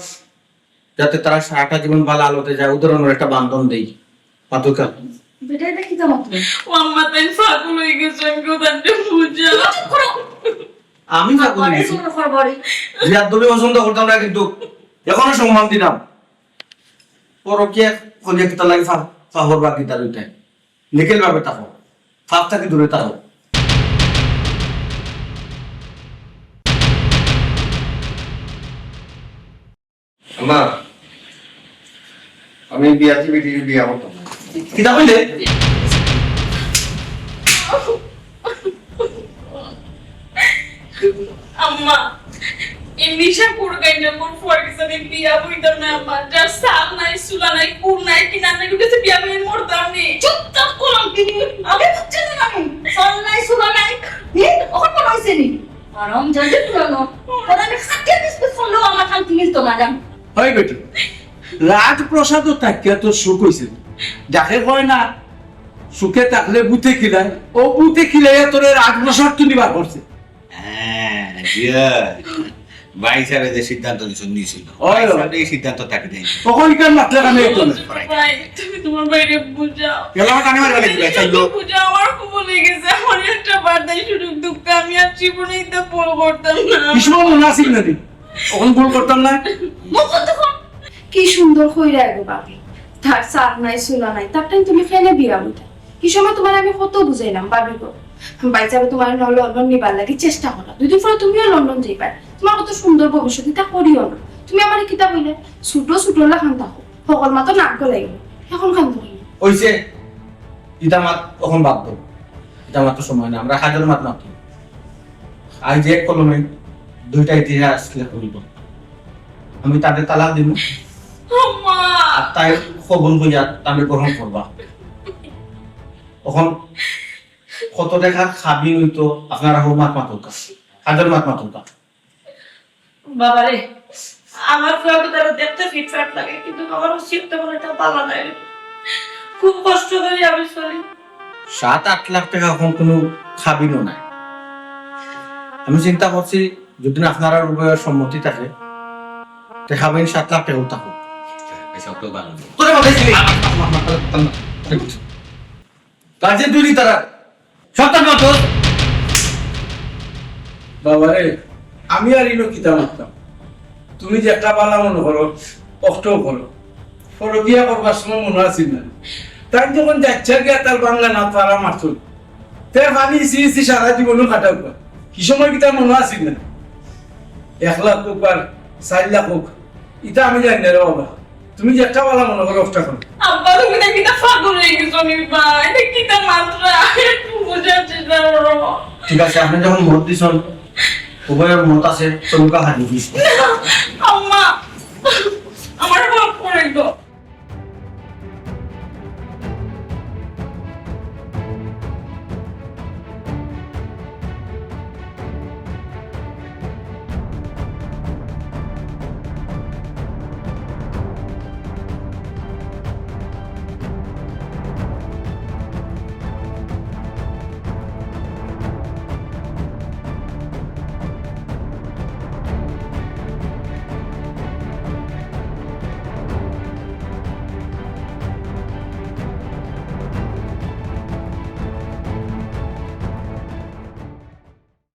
যাতে তারা সারাটা জীবন ভালো আলোতে যায়, ও ধরনের একটা বান্ধন দেই। মাতুকা। বেটা, এটা কিতা মাতলো? ও আম্মা, তাই পাগল হয়ে গেছে, আমি কেউ তাদের বুঝে। চুপ করো। আমি পাগল হয়ে গেছি। চুপ করো, বাড়ি। বিয়ার দবি পছন্দ করতাম না, কিন্তু এখনো সম্মান দিলাম। পরকিয়া করিয়া কিতা লাগে ফা-, ফাহর বা কিতা দুইটাই। নিকেল ভাবে তাকো। ফাঁক থাকি দূরে তাকো। মা, আমি বিয়াতি বেটির বিয়া করতাম না। কিতা কইলে? আম্মা, এই নিশা কুড় গাঞ্জা কুড় ফুয়ার গেছে আমি বিয়া বইতাম না আম্মা। যার সাল নাই, সুলা নাই, কুল নাই, কিনা নাই, ওর গেছে বিয়া বইয়া মরতাম নি। চুপ থাক, কলঙ্কিনী। আমি বুঝছি না আমি। সাল নাই, সুলা নাই। নি, ওখান মনে হইছে নি? আরাম জানতে পুরানো। ওরা আমি খাটিয়ে বিস্কুট ফোনলেও আমার শান্তি মিলতো না, জান। হয় বেটি, রাজপ্রাসাদও থাকিয়া তোর সুখ হইছে না। যাকে কয় না, সুখে থাকলে বুতে খিলায়, ও বুতে খিলাইয়া তোরে রাজপ্রাসাদ তো নিবার করছে। হ্যাঁ, জিয়া। ভাই সাহেব যে সিদ্ধান্ত নিছিল, নিছিল। ওই, ভাই ওই। সাহেব এই সিদ্ধান্ত তাকে দেয়। তখন ইকার মাতলে কেন এই তোলে? ভাই, তুমি তোমার বাইরে বুঝাও। গেল আমার কানে মারবে নাকি ভাই, চাইলো? বুঝাও, আমার খুব ভুল হয়ে গেছে। আমার একটা বার্থডে শুরু দুঃখ, আমি আর জীবনে এটা ভুল করতাম না। কিছু মনে আসিল না রে? তখন ভুল করতাম না। মুখ বন্ধ কর। কি সুন্দর কইরা গো ভাবি। তার সাল নাই, সুলা নাই, তার টাইম তুমি ফেলে বিয়া উঠা। কি সময় তোমার আমি কত বুঝাইলাম, ভাবি গো। ভাই সাহেব তোমার ন-, লন্ডন নিবার লাগি চেষ্টা করো। দুই দিন পরে তুমিও লন্ডন যাইবা। তোমার কত সুন্দর ভবিষ্যৎ, এটা করিও না। তুমি আমার কিতা কইলে? ছোট ছোট লাখান থাকো। হকল মাত্র নাক গলাইব। এখন কান্দ কইলে। ওইছে, ইটা মাত এখন বাদ দাও। ইটা মাত্র সময় না, আমরা কাজের মাত মাতি। আজ এক কলমে দুইটা ইতিহাস লেখা হইব। আমি তাদের তালাক দিব। আম্মা। আর তাই কবুল হইয়া তাদের গ্রহণ করবা। এখন কত টাকা খাবি হইতো আপনারা হোক মাত মাতুকা। কাজের মাত মাতুকা। বাবারে, আমার ফুয়াকে তারা দেখতে ফিটফাট লাগে, কিন্তু আমার ওসিয়ত তেমন একটা পালা নাই রে। খুব কষ্ট করি আমি চলি। সাত আট লাখ টাকা এখন কোনো খাবিনও নাই। আমি চিন্তা করছি, যদি না আপনারা উভয়ের সম্মতি থাকে, তে খাবিন সাত লাখ টাকা থাকো। এসব তো ভালো। তোরা কথা ছিলি। কাজে দুই তারা। সব তার মতো। বাবারে, আমি আর ইনো কিতা মারতাম? তুমি যে একটা বালা মনে করো, কষ্টও করো। পরকিয়া করবার সময় মনে আছিল না? তাই যখন যাচ্ছে গিয়া তার বাংলা না পারা মারতো। তে পানি ইসি ইসি সারা জীবনও কাটাউকা। কি সময় কিতা মনে আছিল না? এক লাখ হোক আর চার লাখ হোক, ইটা আমি জানি না রে বাবা। তুমি যে একটা বালা মনে করো, একটা করো। আব্বা, তুমি না কিতা পাগল হয়ে গেছো নি বা? এটা কিতা মাতরা? একটু বুঝার চেষ্টা করো। ঠিক আছে, আপনি যখন মত দিছেন, উভয়ের মত আছে, চলুকা হাজি দিস।